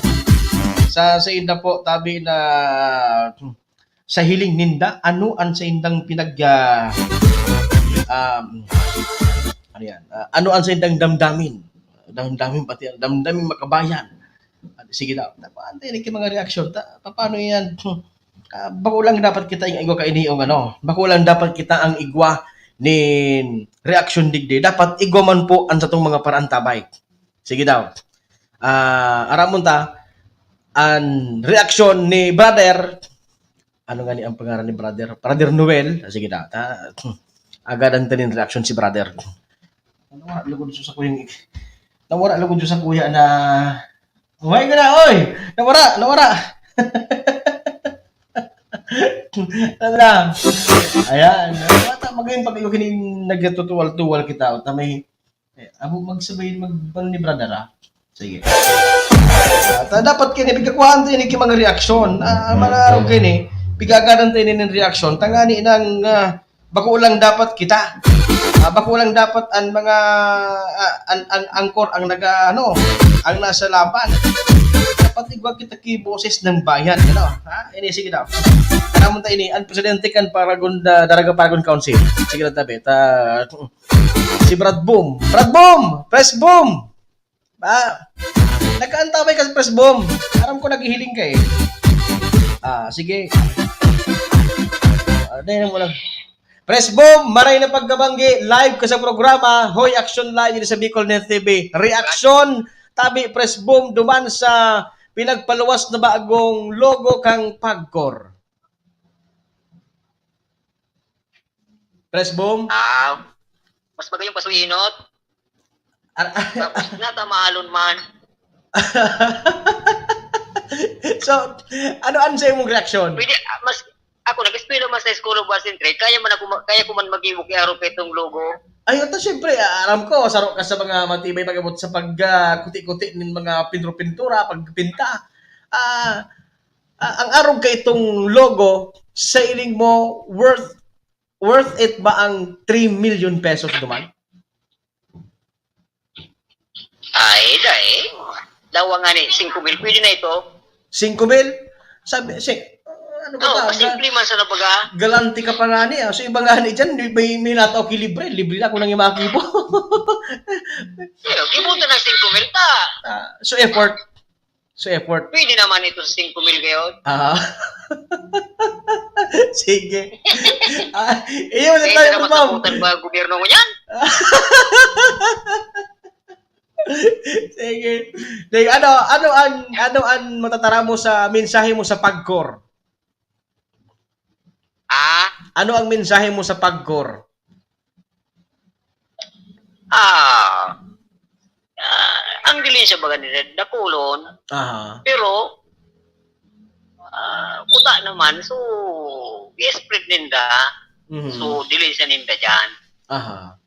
sa, sa inda po, tabi na, sa hiling ninda, ano ang sa indang pinag-, ah, um, ano yan? Ah, ano ang sa indang damdamin? Damdamin, pati ang damdamin makabayan. Sige daw. Kuhaan ta nin ki mga reaksyon. Ta-, paano yan? Ah, bako lang dapat kita ang igwa kaini yung ano, bako lang dapat kita ang igwa nin reaksyon digdi. Dapat igwa man po ang satong mga paraantabay. Sige daw. Ah, aramon ta, an reaksyon ni brother, ano nga ni ang pangaran ni brother? Brother Noel. Ah, sige daw. Ta, agadan ta nin reaksyon si brother. Nawara lugod sa kuya, nawara lugod sa kuya na, uy, ka na, oy! Nawara, nawara! Ano lang? Ayan. Ano, ta, magayon pag ikaw kini nagtutuwal-tuwal kita, o ta may, eh, amo magsabay mag-, ano ni brother, ah? Sige. Ah, ta, dapat kini, pigkakuhaan ta ini ki mga reaksyon. Ah, mga araw kini, pigagadan ta ini nin reaksyon. Tangani nang, ah, bako lang dapat kita. Ah, bako lang dapat ang mga, ah, ang, ang angkor ang naga-, ano, ang nasa laban. Dapat igwa kita ki Boses ng Bayan, ano? Ha? Ini, sige daw. Karamon ta ini, ang presidente kan Paragon, ah, Daraga Paragon Council. Sige lang tabi. Ta, si Brad Boom. Brad Boom! Press Boom! Ba? Nagkaantabay ka sa Press Boom. Aram ko naghihiling ka eh. Ah, sige. Ah, dahil mo lang. Press Boom, maray na pagkabanggi, live ka sa programa, Hoy Action Live, dito sa Bicol Net T V. Reaksyon, tabi, Press Boom, duman sa pinagpaluwas na bagong logo kang Pagcor. Press Boom? Ah, mas magayon pa suinot. Ar- Tapos nata mahalon man. So, ano ang sa imong reaksyon? Pwede, ah, mas, ako, nag-eskwela man sa School of Arts and Trade, kaya man ako, ma-, kaya ko man mag-iwok i-arog itong logo. Ay, ito, syempre, ah, aram ko, saro ka sa mga matibay pag-abot sa pag, ah, kuti-kuti nin mga pintura-pintura, pagpinta. Ah, ah, ang arog ka itong logo, sa iling mo, worth, worth it ba ang three million pesos duman? Ay, dai. Dawa nga ni, singko mil. Pwede na ito. Singko mil? Sabi, si, ano ba Oo, ba? Masimple man sa nabaga. Galante ka pa nga ni, ah. So, iba nga ni dyan, may, may, may natao ki libre. Libre na ako nang imakibo. Pero, kibuta ng singko mil ta. Ah, so, effort. So, effort. Pwede naman ito sa singko mil ngayon. Ah. Sige. Ah, iyo, Kaya sa na naman Bob. Sabutan ba ang gobyerno mo niyan? Sige. Sige, ano, ano ang, ano ang matatara mo sa mensahe mo sa Pagcor? Ah? Ano ang mensahe mo sa Pagcor? Ah, ah, ang dilin siya baga nila, dakulon. Aha. Pero, ah, kuta naman, so, i-spread ninda. Mhm. So, dilin siya ninda dyan. Aha.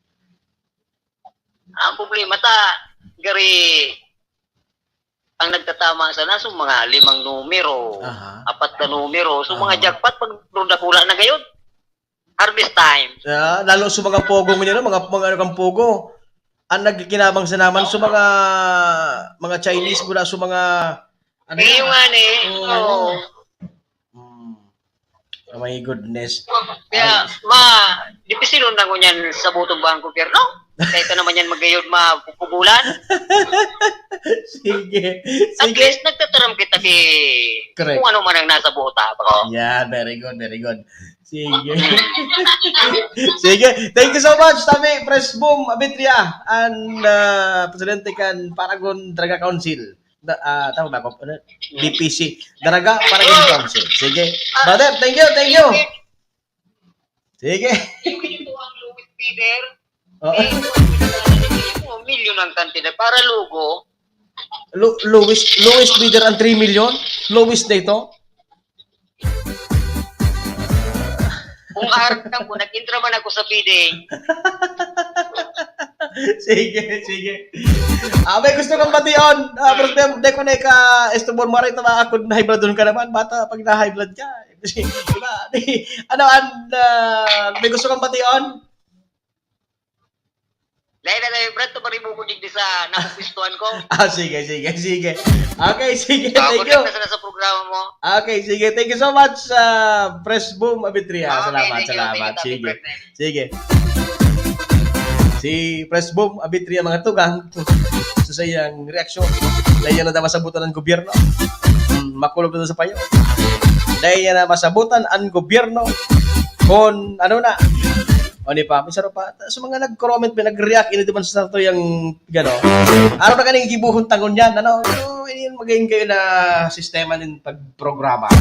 Ang problema ta, gari, ang nagtatama sana, so mga limang numero, Aha. apat na numero, so mga Aha. jackpot, pag dakula na gayon. Harvest time. Yeah, lalo sa mga pogo ngunyan, no? Mga, mga ano kang pogo. Ang nagkikinabang sa naman sa mga, mga Chinese, mula sa mga, ano Eh, na? yung nga ni, Oo. oo. Hmm. Oh my goodness. Kaya, Ay. ma, dipisilon na ngunyan sa butong ba ang gobyerno? Kahit ano man yan, magayod, mapupugulan. Sige. At Sige. least, nagtataram kita ki Correct. kung ano man ang nasa buta, bro. Yeah, very good, very good. Sige. Sige. Thank you so much, Tabi Press Boom Abitria, and, uh, presidente kan Paragon Daraga Council. Da-, ah, tama ba ako? Ano? D P C. Daraga Paragon Council. Sige. Brother, thank you, thank you. Sige. Ito ang lowest bidder. Oo. Eh, ito ang pinagkakalaga niya. Milyon ang kantidad. Para logo. Lo-, lowest, lowest bidder ang three million? Lowest na ito? Kung arap lang po, nag-intra man ako sa bidding. Sige, sige. Ah, may gusto kang bation? Ah, pero di, di ko na ika-estubor mo rin, tama ako, high blood doon ka naman. Bata, pag na-high blood ka. Di ba? Di, ano, an, ah, may gusto kang bation? Lain na tayo, Brad, tumari mo ko digdi sa napupustuhan ko. Ah, sige, sige, sige. Okay, sige, Ako thank din you. na sa, sa programa mo. Okay, sige. Thank you so much, ah, Press Boom Abitria. Okay, Salamat, thank you, salamat. thank you, Sige. Brad. Sige. Si Press Boom Abitria, mga tugang, sa iyang reaksyon. Dahil yan na daw masabutan ng gobyerno. Hmm, makulog na sa payo. Dahil yan na masabutan ang gobyerno. Kung ano na. O, di pa, may saro pa. Sa mga nag-comment, may nag-react, ini naman sa to yung, gano. Araw na kaning gibuhon tangon yan, ano? So, yun, magayon kayo na sistema ng pagprograma.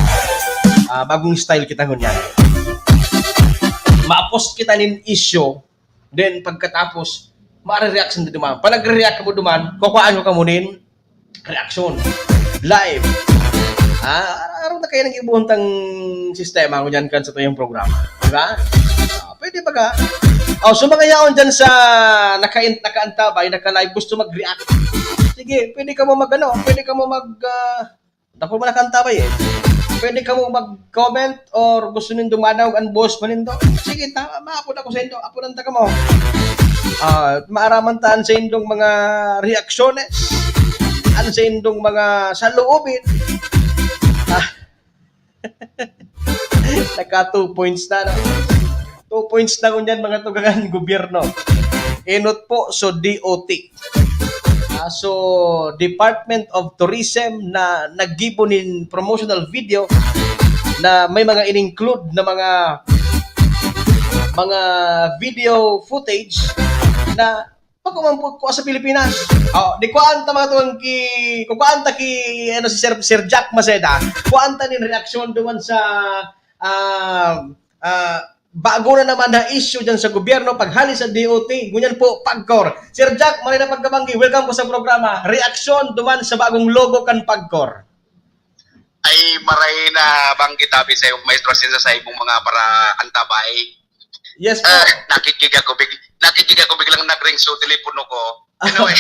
Ah, bagong style kita ngunyan. Ma-post kita nin issue, then pagkatapos, ma-react sa duman. Pag nag-react ka mo duman, kukuhaan ko ka mo nin reaksyon. Live. Ah, araw na kayo nag-ibuhon tang sistema ngunyan kan sa tuyong programa. Di ba? Ah, pwede ba ka? Oh, so mga yaon dyan sa naka-, nakaantabay, naka-live, gusto mag-react. Sige, pwede ka mo mag-ano, pwede ka mo mag, ah, Dako man nakaantabay eh. Pwede kamo mag-comment or gusto nindong manaw an boss pa nindo? Sige, ta, maapod ako sa indo. Apodan ta kamo. Ah, maaraman ta an sa indong mga reaksyones. an saindong mga saloobin. Ah, naka two points na, no? Two points na ngunyan, mga tugangan gobyerno. Enot po, so D O T. Ah, so, Department of Tourism na naggibo nin promotional video na may mga in-include na mga, mga video footage na pagkuman po, po sa Pilipinas. Oh, di kuhaan ta mga tuwang ki, kuhaan ta ki, ano, si Sir, Sir Jack Maceda. Kuhaan ta nin reaksyon duman sa, ah, ah, bago na naman na issue dyan sa gobyerno, paghali sa D O T, ngunyan po, Pagcor. Sir Jack, maray na pagkabanggi, welcome po sa programa. Reaksyon duman sa bagong logo kan Pagcor. Ay, maray na banggit abi sa'yo, Maestro Asensa, sa imong mga para antabay. Yes po. Ah, nakikig ako, big-, nakikig ako, biglang nag-ring so telepono ko. Anyway.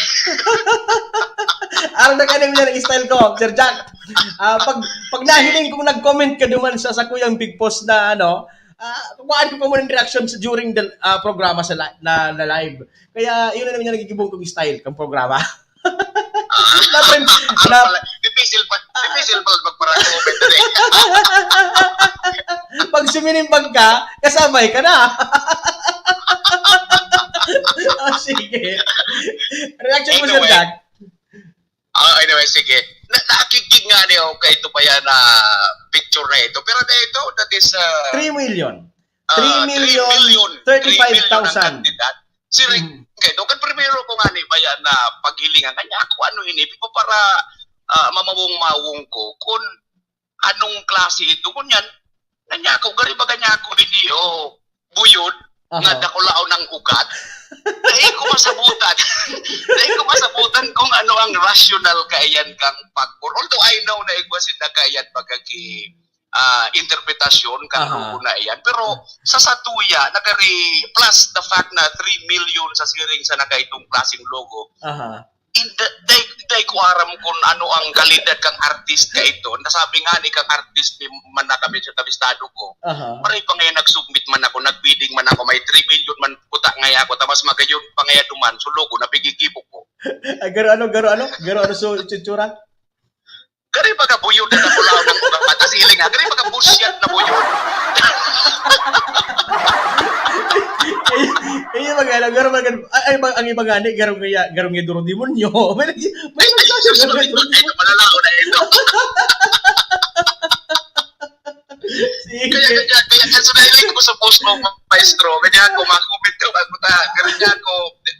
Aram na kayo yung style ko, Sir Jack. Ah, pag, pag nahiling kong nag-comment ka duman sa, sa Kuyang Big Post na ano, ah, kuhaan ko muna yung reaction sa, during the, ah, programa sa li-, na, na live. Kaya yun na naman yung nagigibong kong style kang programa. Dapat, dap- Dipisil pa, dipisil pa magpara-comment na eh. Pag suminimbag ka, kasabay ka na. Oh, sige. Reaction mo, Sir Anyway. Jack? Ah, anyway, sige. Na, nakikig nga niyo kay ito pa yan na picture na ito. Pero na ito, that is, ah, Three million. ah, Three million, three million, three million ang thirty-five thousand. Kantidad. Si Rick, Mm. kay, no, kan primero ko nga ni bayan na paghilingan kanya, ako ano ini, para, ah, mamawong-mawong ko, kung anong klase ito, kung yan, nanyako, gari ba kanyako, hindi, oh, buyod, Aha. nga dakulaon ng ugat. Dahil ko masabutan, dahil ko masabutan kung ano ang rational kaiyan kang Pagcor. Although I know na igwa sinda kaiyan pagkaki, ah, interpretasyon kan Aha. grupo na iyan. Pero sa satuya, nagkari, plus the fact na three million sa siring sa nakaitong klaseng logo, Aha. in the, day, day ko aram kung ano ang kalidad kang artist ka ito. Nasabi nga ni kang artist ni man na kami sa kabistado ko. Aha. Maray pa ngayon nag-submit man ako, nag-bidding man ako, may three million man puta ngayon ako, tamas magayon pa ngayon duman, so logo, napigigibo ko. Ay, garo ano, garo ano? Garo ano so itsura? Gari baga buyod na nabulaw ng mga mata siling, ha? Gari baga busyat na buyod. Ay, ay, mga ano, garo mga, ay, ay, ang iba nga ni, garo nga, garo nga duro demonyo. May nag-, may Ay, ay, nagsasabi sus, na ito, ito, malalaw na ito. Sige. Kaya, kaya, kaya, kaya, so, nahiling ko sa post mo, maestro, kaya ako, mag-comment ka, mag-, kaya ako,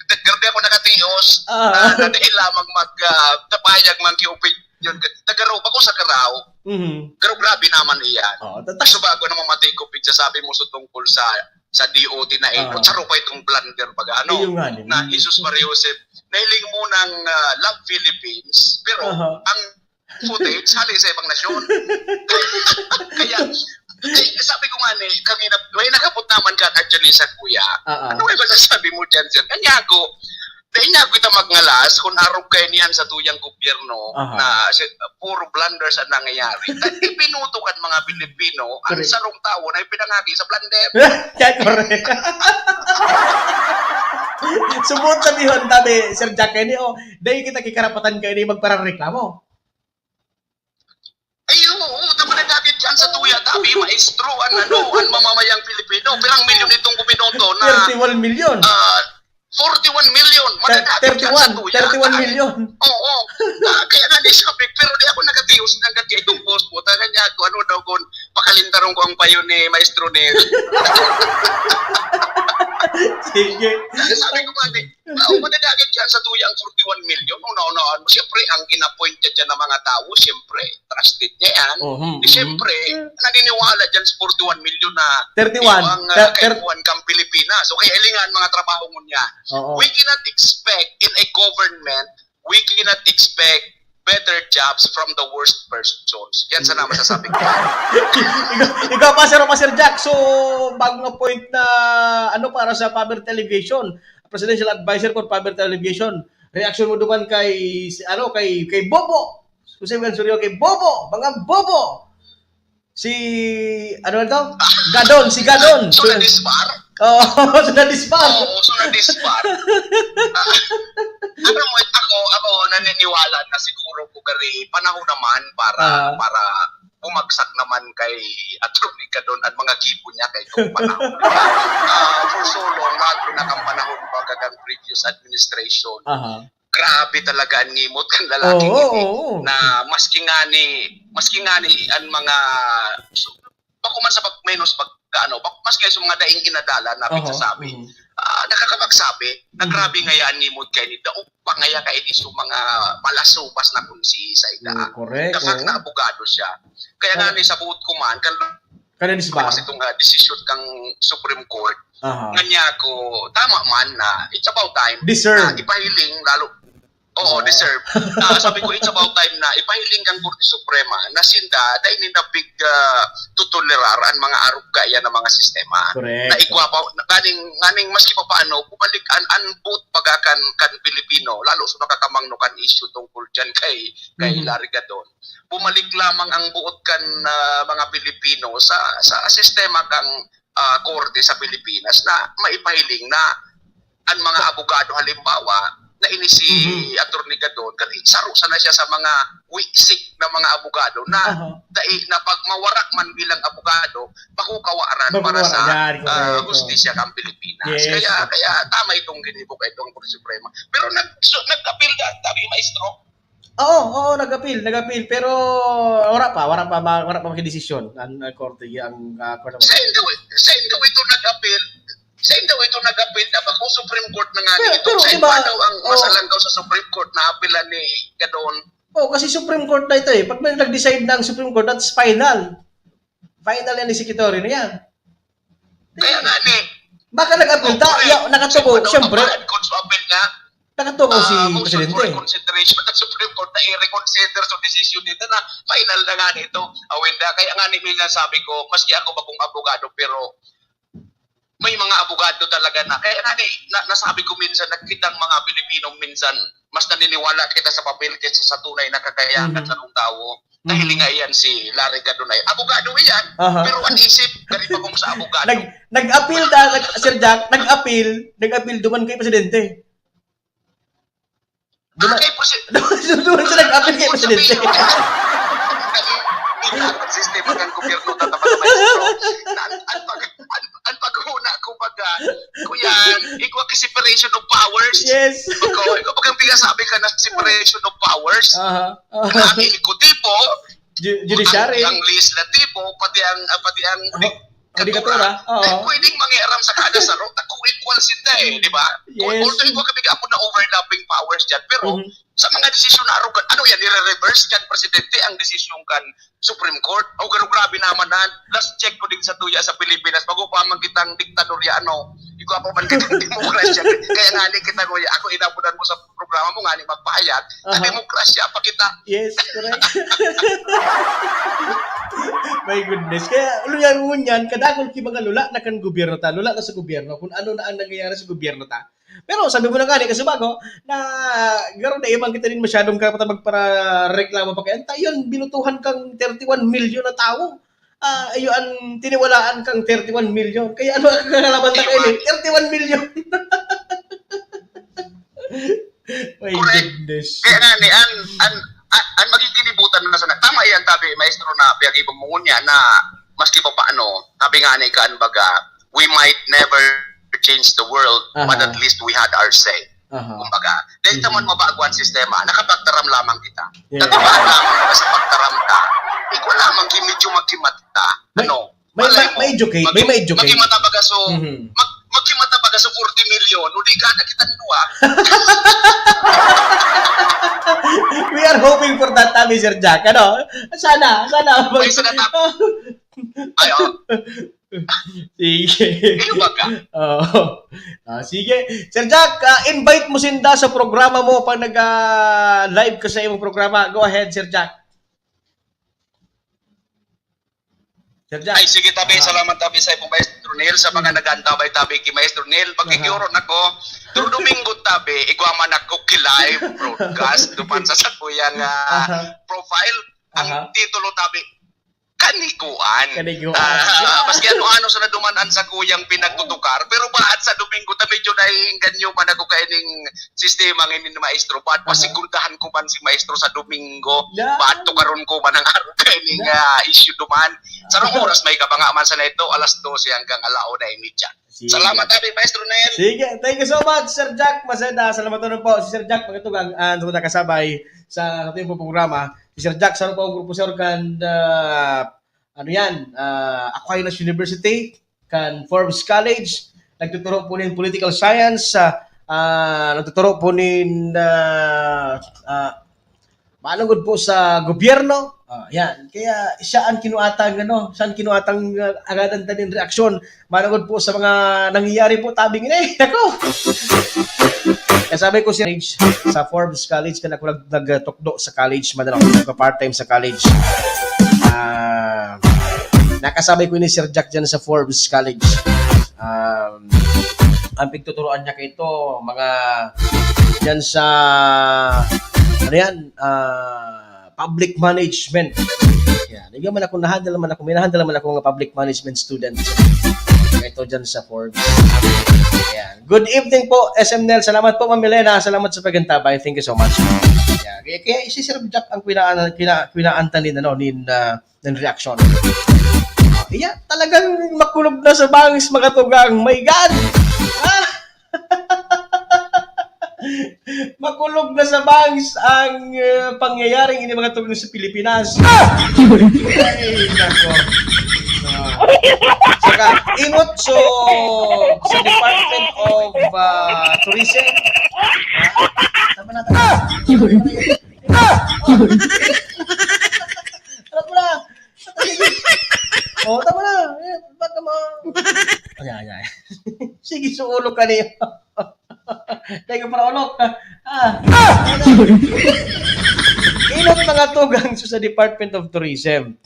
kaya ako nakatios, Ah. ah, na dahil lamang mag, ah, napahayag man ki opinion, nagkaraw, bako sa karaw, Mhm. pero grabe naman iyan. Oo, tata- Gusto ba ako na mamatay ko, pigsasabi mo sa tungkol sa, sa D O T na ito, Ah. saro pa itong blunder, baga, ano, Ayun nga, eh. na Jesus Maria Joseph, nahiling mo ng, ah, Love Philippines, pero Aha. ang footage, hali sa ibang nasyon. Kaya, eh, sabi ko nga ni, kami na, may nakapot naman ka actually sa kuya. Ah, ah. Ano may masasabi mo dyan, sir? Kanya ako, dahil nga kita magngalas, kung arog kayo niyan sa tuyang gobyerno, Aha. na si, puro blunders ang nangyayari. At ibinuto kan mga Pilipino, ang Correct. sarong tao na ipinangagi sa blunder. Yeah, correct. Subot sabihon, tabi, Sir Jack, kaya ni, oh, dahil kita kikarapatan kayo ni magparareklamo. Ay, oo, oo, tama na dati dyan sa tuya, dati, maestro, an, ano, an mamamayang Pilipino. Pirang milyon itong buminoto na, Thirty-one million. ah, forty-one million. Thir-, Madadakit dyan sa thirty-one, tuya. thirty-one million. Oo. Ah, kaya nga di sabi, pero di ako nagkatios ng gati itong post mo. Taga niya ako, ano daw, kung pakalintaron ko ang payo ni Maestro Neri. Sige. Sabi ko nga, di, Oo, madadagit yan sa tuyang forty-one million. Una-unahan mo, siyempre, ang in-appoint niya dyan ng mga tao, siyempre, trusted niya yan. Mhm, Di mhm. siyempre, naniniwala dyan sa forty-one million na Thirty-one. ito ang, ah, Ter-, ter- kaipuhan kang Pilipinas. So, kaya hilingan mga trabaho mo niya. Oo. We cannot expect in a government, we cannot expect better jobs from the worst persons. Yan sana masasabi ko. Ikaw, ikaw pa, Sir, pa, Sir Jack. So, bagong appoint na, ano, para sa Power Television, presidential advisor for Power Television. Reaction mo duman kay, si, ano, kay, kay Bobo. Jose William Suryo, kay Bobo. Mga Bobo. Si, ano to? Gadon, si Gadon. So, na-disbar? Oo, so na-disbar. Oo, so na-disbar. Ah, alam mo, ako, ako, na, naniniwala na siguro ko gari panahon naman para, Ah. para bumagsak naman kay Attorney Gadon ang mga gibo niya kay kung panahon. Ah, for so long, lalo na kang panahon pa kang previous administration. Aha. Grabe talaga ang ngimot kan lalaki Oo, ini oo. na maski nga ni, maski nga ni ang mga, so, bako man sa pag-, menos pag-, ano, bak-, maski sa mga daing inadalan na Aha, pagsasabi, mhm. ah, nakakapagsabi na Mhm. grabe ngaya ang ngimot kay ni, daog pa ngaya kay ni sa mga malasubas na kung si Saida. Mm, correct, The fact oo. na abogado siya. Kaya nga Kaya ni sa buot ko man, kan Kaya ni si Bar. Kasi itong, ah, desisyon kang Supreme Court, Aha. Kanya ko, tama man na it's about time Deserve. na ipahiling, lalo, oo, Oo. deserve. Ah, sabi ko, it's about time na ipahiling kang Korte Suprema na sinda, dahil in the big, ah, tutolerar ang mga arog kaya ng mga sistema. Correct. Na igwa pa, na kaning, kaning maski pa paano, bumalik an, an boot baga kan, kan Pilipino, lalo sa nakakamangno kan issue tungkol dyan kay, kay Mhm. Larry Gadon. Bumalik lamang ang buot kan, ah, mga Pilipino sa, sa sistema kang, ah, korte sa Pilipinas na maipahiling na ang mga abogado, halimbawa, na ini si Mhm. Attorney Gadon, kani saro sana siya sa mga wisik na mga abogado na Aha. dai na pag mawarak man bilang abogado, makukawaran para Makukuha, sa, yan, ah, korek, hustisya kang Pilipinas. Yes. Kaya, kaya tama itong ginibo kay itong Korte Suprema. Pero nag-, so, nag-appeal na, sabi, maestro, Oo, oo, nag-appeal, nag-appeal, pero wara pa, wara pa ma-, wara pa magdesisyon ang, ang korte, ang, ah, Court of Sa Appeal. Indo, sa Indo ito nag-appeal, sa Indo ito nag-appeal, dapat kung Supreme Court na nga Pero, ito, pero sa iba, iba daw ang oh. masalanggaw sa Supreme Court na apilan ni Gadon. Oh, kasi Supreme Court na ito eh. Pag may nag-decide na ang Supreme Court, that's final. Final yan, executory na yan. Kaya nga ni, Baka nag-appeal ta, Correct. ya, nakatubo, Siyempre, siyempre. Ano, kung sa appeal nga, Nakatubo si ah, motion for Presidente. reconsideration ng Supreme Court na i-reconsider sa desisyon nito na final na nga nito. Awinda, kaya nga ni minsan sabi ko, maski ako bagong abogado, pero may mga abogado talaga na, kaya nga ni, na, nasabi ko minsan, na kitang mga Pilipino minsan, mas naniniwala kita sa papel kaysa sa tunay na kakayahan Mhm. sa tawo. Dahil Mhm. nga iyan si Larry Gadon ay abogado iyan, Aha. pero ang isip, galing pa kung sa abogado. Nag-, nag-appeal na, nag-, Sir Jack, nag-appeal, nag-appeal duman kay Presidente. Duman, Ah, kay Presi-, duman, duman siya nag-appeal kay Ibig Presidente. sabihin, ang sistema ng gobyerno, tatapat na maestro, na ang, ang pag-, ang, ang paghuna ko baga, kuyan, igwa ka separation of powers. Yes. Pagka, igwa pag ang bigasabi ka na separation of powers, Aha. Ang ehekutibo, Ju-, judiciary. Ang, ang legislatibo, pati ang, ah, pati ang Oh, judikatura. Judikatura. Oo. Ay, pwedeng mangiaram sa kada saro, na kung equal sila eh, di ba? Yes. Although, igwa kami gapon na overlapping powers dyan, pero Mhm. sa mga desisyon na arugan, ano yan, nire-reverse kan presidente ang desisyon kan Supreme Court? O, garo grabe naman na, last check ko din sa tuya sa Pilipinas, bago pa man kitang diktadorya, ano, igwa pa man kitang demokrasya. Kaya nga, ni kita, kuya, ako, inabunan mo sa programa mo nga ni magpahayag, Aha. Demokrasya pa kita. Yes, correct. My goodness. Kaya, luya mo niyan, kadakol ki mga lula na kan gobyerno ta, lula na sa gobyerno, kung ano na ang nangyayari sa gobyerno ta. Pero sabi mo na nga, ni kasubago, na garo na iman kita din masyadong karapatan magparareklamo pa kaya. Tayon, binutuhan kang thirty-one million na tao. Ah, iyo an tiniwalaan kang thirty-one million. Kaya ano ang kakalaban na kayo, eh? Thirty-one million. My Correct. goodness. Kaya nga ni, an, an, an, an magiginibutan na sana. Tama yan, tabi, maestro, na piyag-iba mo ngunyan na maski pa paano, sabi nga ni Kaan Baga, we might never change the world, but Aha. at least we had our say. Aha. Kumbaga, dahil Mhm. naman mabago ang sistema, nakapagtaram lamang kita. Yeah. Nagtaram lamang kita sa pagtaram ka. Ikaw lamang, ki-, medyo magkimata. May, Ano? may, Malay ma-, mo, may educate, may magki-, ma-educate. magkimata baga so, Mhm. mag-, magkimata baga so forty million, o di ka na kitang duwa. We are hoping for that, tabi, Sir Jack. Ano? Sana, sana. May isa na tap-, Ay, oh. Sige. Kayo ba ka? Oo. Ah, sige. Sir Jack, ah, invite mo sinda sa programa mo pag nag, ah, live ka sa imong programa. Go ahead, Sir Jack. Sir Jack. Ay, sige, tabi. Ah. Salamat, tabi, sa imong Maestro Neil. Sa mga Hmm. nag-aantabay, tabi, kay Maestro Neil, Aha. magkikiuron ako. Duro Domingo, tabi, igwa man ako ki live broadcast duman sa sakuyang, ah, Aha. profile. Ang Aha. titulo, tabi, Ka kaniguan. Kaniguan. Ah, maski ano-ano sa naduman-an sa kuyang pinagtutukar, pero bahat sa Domingo ta medyo naiengganyo man ako kaining sistema ngayon ni maestro, bahat pasigurdahan ko man si maestro sa Domingo, bahat tukaron ko man ang araw kaining, ah, issue duman. Sarong oras may kabanga man sana ito, alas dose hanggang ala una y media. Sige. Salamat, abi, Maestro Nel. Sige, thank you so much, Sir Jack Maceda. Salamat naman po si Sir Jack, mga tugang, ah, na nakasabay sa ating programa. Si Sir Jack, sa pong professor kan, ah, ano yan, ah, Aquinas University, kan Forbes College. Nagtuturo po nin political science, ah, ah, nagtuturo po nin, ah, ah, manungod po sa gobyerno. Ah, yan. Kaya siya ang kinuatang, ano, siya ang kinuatang, ah, agadan ta nin reaksyon. Manungod po sa mga nangyayari po, tabi ngini. Nako! Kasabi ko si sa Forbes College, kan ako nag-, nagtukdo sa college, man ako nagpa-part-time sa college. Ah, nakasabay ko ni Sir Jack dyan sa Forbes College. Um, ang pigtuturuan niya kay ito, mga dyan sa, ano yan, ah, public management. Yan. Ikaw man ako, nahandle man ako, may nahandle man ako mga public management students. Ito dyan sa Forbes. Yan. Good evening po, S M Nel. Salamat po, Ma'am Elena. Salamat sa pagantabay. Thank you so much. Yan. Kaya, kaya si Sir Jack ang kinaan, kina, kinaan ta nin, ano, nin, ah, ng reaksyon. Iya, talagang makulog na sa bangs, mga tugang. My God! Ah! Makulog na sa bangs ang, eh, pangyayaring ini, mga tugang, sa Pilipinas. Ah! Ay, nako. Ah. Saka, inot so, sa Department of, ah, Tourism. Ah, tama na, tama na. Ah! Alam mo na. Oh, tama na. Eh, ba't ka ma-, ayan, ayan. Sige, sa ulo ka niya. Teka, para ulo. Ah. Inot mga tugang sa Department of Tourism.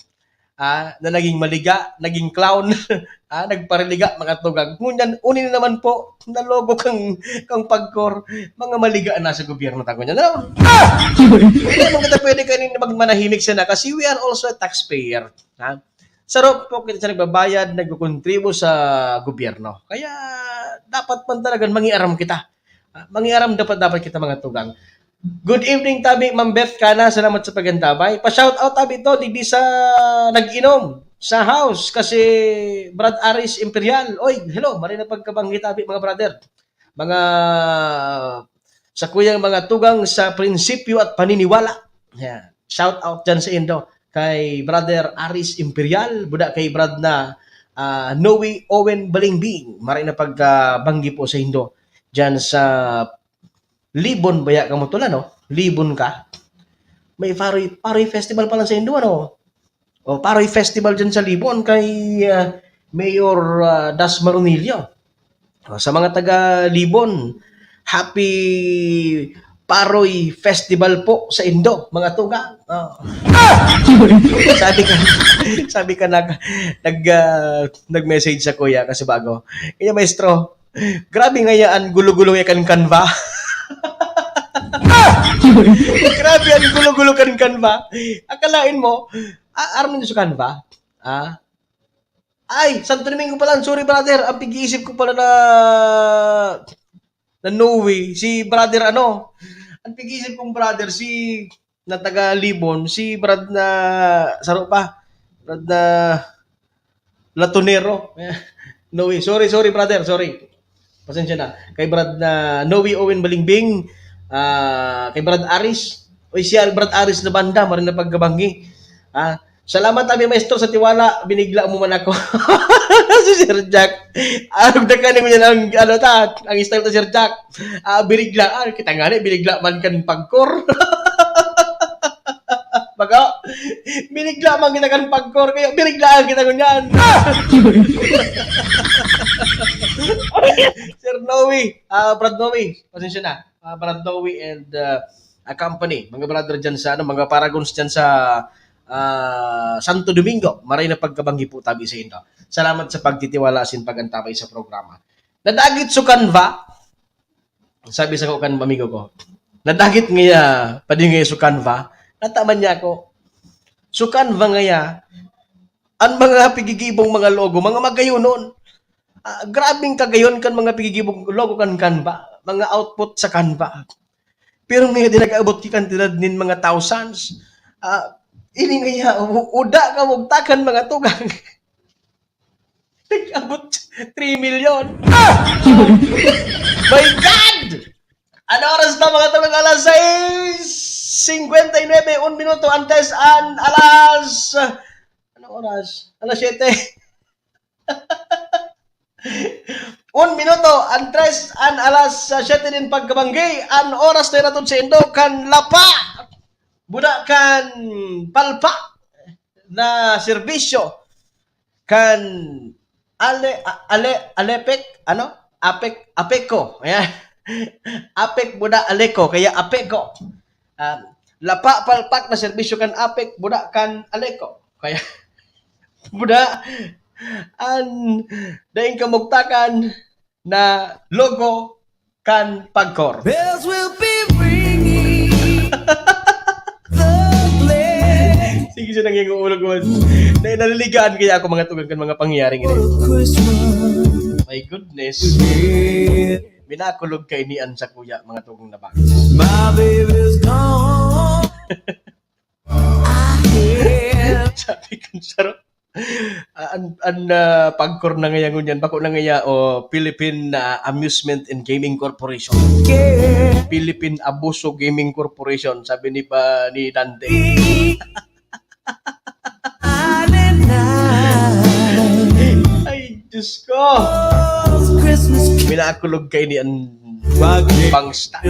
Ah, na naging maliga, naging clown, ah, nagpariliga, mga tugang. Ngunyan, uni na naman po, nalogo kang, kang pagkor, mga maliga na sa gobyerno ta ngunyan, ano? Ah! Hindi naman kita pwede kanin mag-, manahimik sana kasi we are also a taxpayer, ha? Saro po kita sa nagbabayad, nagkukontribo sa gobyerno. Kaya dapat man talagang mangiaram kita. Ah, mangiaram dapat, dapat kita, mga tugang. Good evening, tabi, Ma'am Beth Cana. Salamat sa pagantabay. Pa-shout out, tabi, to, digdi sa nag-inom sa house, kasi Brad Aris Imperial. Oy, hello, maray na pagkabanggi, tabi, mga brother. Mga, sa kuyang mga tugang sa prinsipyo at paniniwala. Yan. Shout out dyan sa indo kay Brother Aris Imperial, buda kay Brad na, ah, Noe Owen Balingbing. Maray na pagkabanggi po sa indo dyan sa Libon baya kamo tula, no? Libon ka? May Paroy, Paroy Festival pala sa indo, ano? O, Paroy Festival dyan sa Libon kay, ah, Mayor, ah, Das Maronillo. O, sa mga taga Libon, happy Paroy Festival po sa indo, mga tugang. O. Sabi ka, sabi ka nag, nag, ah, nag-message sa kuya kasi bago. Kaya, maestro, grabe ngaya an gulo-gulo ngaya kan Canva. Grabe an gulo-gulo kan Canva. Akalain mo, a-, aram mo sa Canva? Ah? Ay, Santo Domingo pala. Sorry, brother. Ang pag-iisip ko pala na, na Noe, si brother ano? Ang pag-iisip kong brother, si na taga Libon, si Brad na, saro pa, Brad na Latonero. Noe, sorry, sorry, brother, sorry. Pasensya na. Kay Brad na Noe Owen Balingbing, ah, kay Brad Aris. Oy, siya, Brad Aris na banda, maray na pagkabanggi. Ah, salamat, abi, maestro, sa tiwala. Binigla mo man ako. Si Sir Jack. Arog na kanin yan ang, ano ta, ang style ta, Sir Jack. Ah, biniglaan. Kita nga ni, binigla man kan pagkor. Baga, binigla man kita kan pagkor. Kaya biniglaan kita ngunyan. Sir Noe, ah, Brad Noe, pasensya na. Ah, Brad Noe and, ah, a company. Mga brother dyan sa, ano, mga paragons dyan sa, ah, Santo Domingo. Maray na pagkabanggi po tabi sa inyo. Salamat sa pagtitiwala asin pag-antabay sa programa. Nadagit so Canva, sabi sa ko kan amigo ko, "Nadagit ngaya, padi ngaya so Canva." Nataman niya ako. So Canva ngaya, An mga pigigibong mga logo, mga magayonon. Ah, grabeng kagayon kan mga pigigibong logo kan Canva, mga output sa Canva. Pero ngayon, di nag-abot ki kantidad nin mga thousands. Ah, ini ngaya, u-, uda ka mugtakan, mga tugang. Nag-abot three million. Ah! My God! Ano oras na, mga tugang? Alas sais singkwenta y nuebe, un minuto antes an alas, ano oras? Alas siyete. Un minuto, an tres, an alas siyete nin pagkabanggi, an oras na inatod saindo kan lapa, buda kan palpak na serbisyo kan ale, a-, ale, alepek, ano? Apek, apeko. Ayan. Apek, buda, aleko. Kaya apeko. Ah, lapa, palpak na serbisyo kan apek, buda, kan aleko. Kaya, buda, an daing kamugtakan na logo kan Pagcor. Bells will be ringing. The glad Sige siya nang iyang uulog man. Na naliligaan kaya ako, mga tugang, kan mga pangyayaring ini. Christmas. My goodness. Minakulog kaini an sakuya, mga tugang na ba? My baby's gone. I hear Sabi ko, sarap. Ah, an, an, ah, Pagcor na ngaya ngunyan, bako na ngaya, o Philippine, ah, Amusement and Gaming Corporation. Philippine Abuso Gaming Corporation, sabi ni pa, ni Dante. Ay, Diyos ko. Minakulog kaini an bangsta.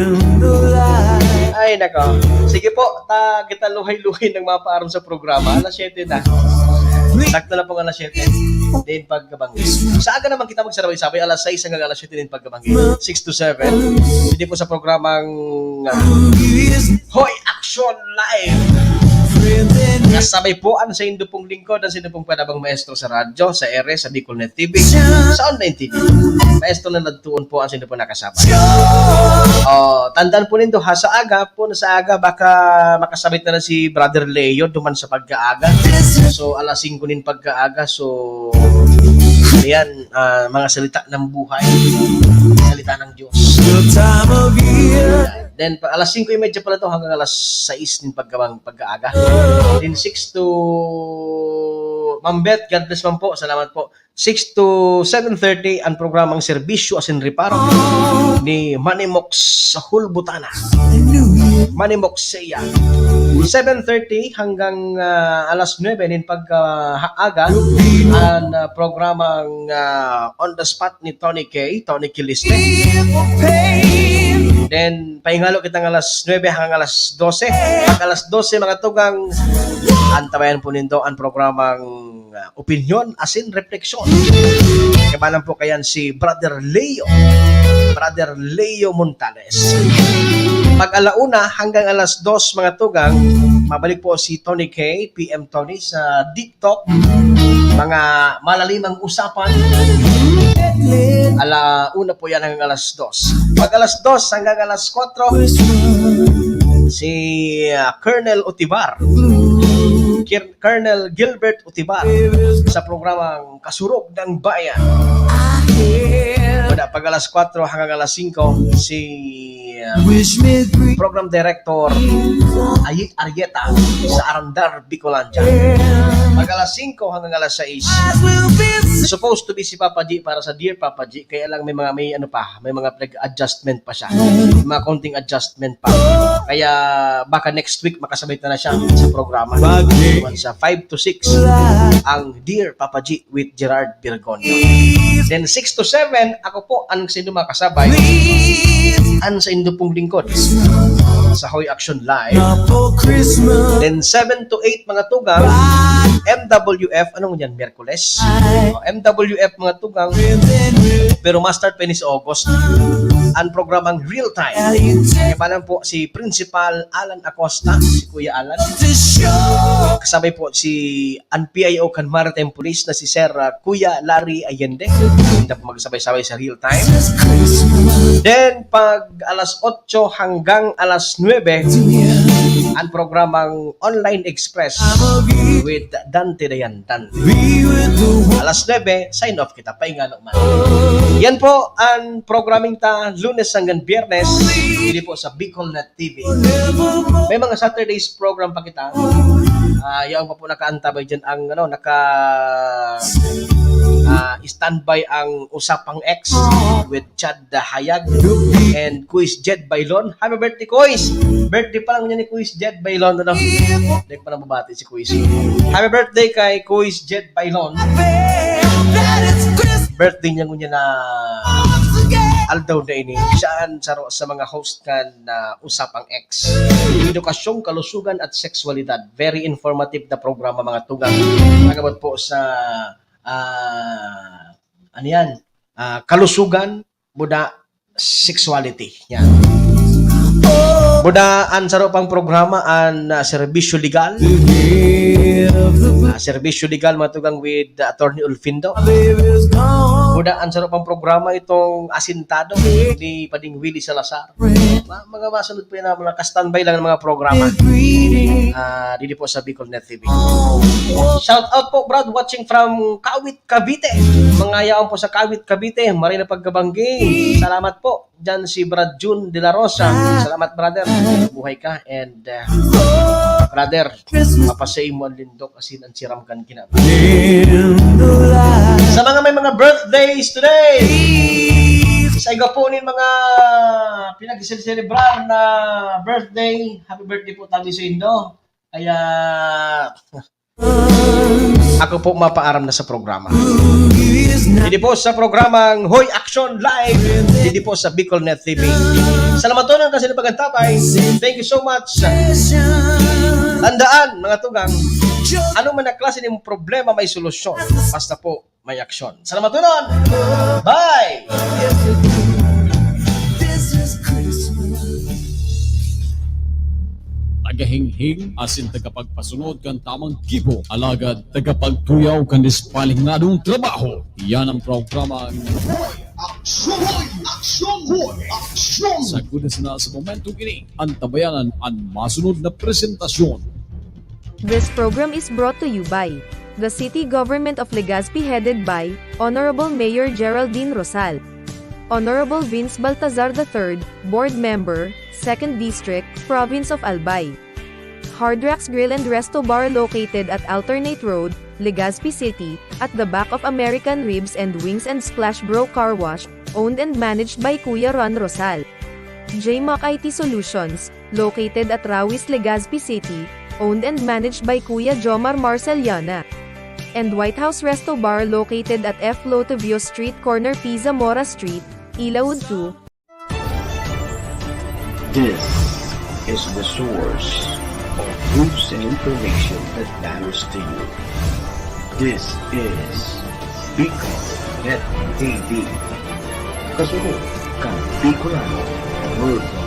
Ay, nako. Sige po, ta, kita luhay-luhay nang mapaaron sa programa. Alas siyete na. Sakto na pong alas siyete. Din pagkabanggi. Sa aga naman kita magsabay-sabay, alas sais hanggang alas siyete din pagkabanggi. Six to seven. Hindi po sa programang, ah, Hoy Action Live. Kasabay po ang sa indo pong lingkod, ang sa indo pong panabang maestro sa radyo, sa ere, sa Bicol Net T V, sa online T V. Maestro na nagtuon po ang sa indo pong nakasabay. Oh, tandaan po nindo ha, sa aga po, sa aga, baka makasabay na si Brother Leo duman sa pagkaaga. So, alas singko nin pagkaaga. So, yan, ah, mga salita ng buhay, salita ng Diyos. Then, pa, alas singko y medya pala to hanggang alas sais nin pagkabang, pagkaaga. Then, six to, Ma'am Beth, God bless, Ma'am, po. Salamat po. Six to seven thirty, ang programang Serbisyo asin Reparo ni Manny Mox Hulbutana. Manny Mox Seya. Seven thirty hanggang, ah, alas nuebe nin pagka, ha-, aga, ang, ah, programang, ah, On the Spot ni Tony K, Tony Kiliste. Then, pahingalo kitang alas nuebe hanggang alas dose. Pag alas dose, mga tugang, antabayan po nindo ang programang, ah, Opinyon asin Refleksyon. Kaibanan po kayan si Brother Leo. Brother Leo Montales. Pag ala una hanggang alas dos, mga tugang, mabalik po si Tony K, P M Tony, sa Deep Talk, mga malalimang usapan. Ala una po yan hanggang alas dos. Pag alas dos hanggang alas kwatro, si, ah, Colonel Utibar. Kir-, Colonel Gilbert Utibar sa programang Kasurog ng Bayan. Wala, pag alas kwatro hanggang alas singko, si, uh, Program Director Ayi Arieta sa Arandar, Bicolandia. Pag alas singko hanggang alas sais, supposed to be si Papa G para sa Dear Papa G, kaya lang may mga, may ano pa, may mga pinag-adjustment pa siya. May mga konting adjustment pa. Kaya baka next week makasabay na, na siya sa programa. Sa five to six, ang Dear Papa G with Gerard Virgonio. Then six to seven, ako po ang sa indo makasabay. Ang sa indo pong lingkod sa Hoy Action Live. Then seven to eight, mga tugang, M W F, anong yan, Miyerkules? O, M W F, mga tugang. Pero ma-start pa ini sa August. Ang programang Real Time. Kaibanan po si Principal Alan Acosta, si Kuya Alan. Kasabay po si ang P I O kan Maritime Police na si Sir, ah, Kuya Larry Allende. Hindi po magsabay-sabay sa Real Time. Then, pag alas otso hanggang alas nuebe, ang programang Online Express with Dante Dayan. Dante. Alas nuebe, sign off kita. Paingalo man. Yan po ang programming ta, Lunes hanggang Biyernes, dito po sa Bicol Net T V. May mga Saturdays program pa kita. Ah, yaong pa po nakaantabay dyan ang, ano, naka, ah, standby ang Usapang X with Chad Hayag and Kuis Jed Bailon. Happy birthday, Kuis! Birthday pa lang niya ni Kuis Jed Bailon, ano? Hindi pa nababati si Kuis. Happy birthday kay Kuis Jed Bailon. Birthday niya ngunyan na aldaw na ini. Siya ang saro sa mga host kan na Usapang X. Edukasyong kalusugan at sexualidad. Very informative na programa, mga tugang. Nagabot po sa, ah, ano yan? Ah, kalusugan, buda, sexuality. Yan. Buda, ang saro pang programa, ang, ah, serbisyo legal. Ah, serbisyo legal, mga tugang, with, ah, Attorney Ulfindo. Buda, ang saro pang programa, itong Asintado ni Pading Willie Salazar. Ma-, mga masunod po yan, mga ka-standby lang ng mga programa. Ah, didi po sa Bicol Net T V. Shout out po, Brad, watching from Kawit, Cavite. Mga yaon po sa Kawit, Cavite. Maray na pagkabanggi. Salamat po. Diyan si Brad Jun de la Rosa. Salamat, brother. Buhay ka. And, uh, brother, mapasay mo ang lindok asin ang siram kan kinabuhi. Sa mga may mga birthdays today, sa iga po nin mga pinagselebrar na birthday, happy birthday po tabi sa indo. Kaya, ako po mapaaram na sa programa. Didi po sa programang Hoy Action Live, didi po sa Bicol Net T V. Salamatonon kan sa inyong pag-antabay. Thank you so much. Tandaan, mga tugang, ano man na klase ng problema, may solusyon. Basta po, may aksyon. Salamatonon! Bye! Tagahinghing asin tagapagpasunod kan tamang gibo, alagad tagapagtuyaw kan disiplinadong trabaho. Iyan ang programang Hoy Aksyon! Hoy Aksyon! Hoy Aksyon! Sagkod na sana sa momentong ini, antabayanan an masunod na presentasyon. This program is brought to you by the City Government of Legazpi, headed by Honorable Mayor Geraldine Rosal. Honorable Vince Baltazar the third, Board Member, Second District, Province of Albay. Hard Rocks Grill and Resto Bar, located at Alternate Road, Legazpi City, at the back of American Ribs and Wings and Splash Bro Car Wash, owned and managed by Kuya Ron Rosal. J Mac I T Solutions, located at Rawis, Legazpi City, owned and managed by Kuya Jomar Marceliana. And White House Resto Bar, located at F Lotivio Street, corner P. Zamora Street, Ilaud two. This is the source of news and information that matters to you. This is Bicol Net T V. Kasunod kan Bicolano worldwide.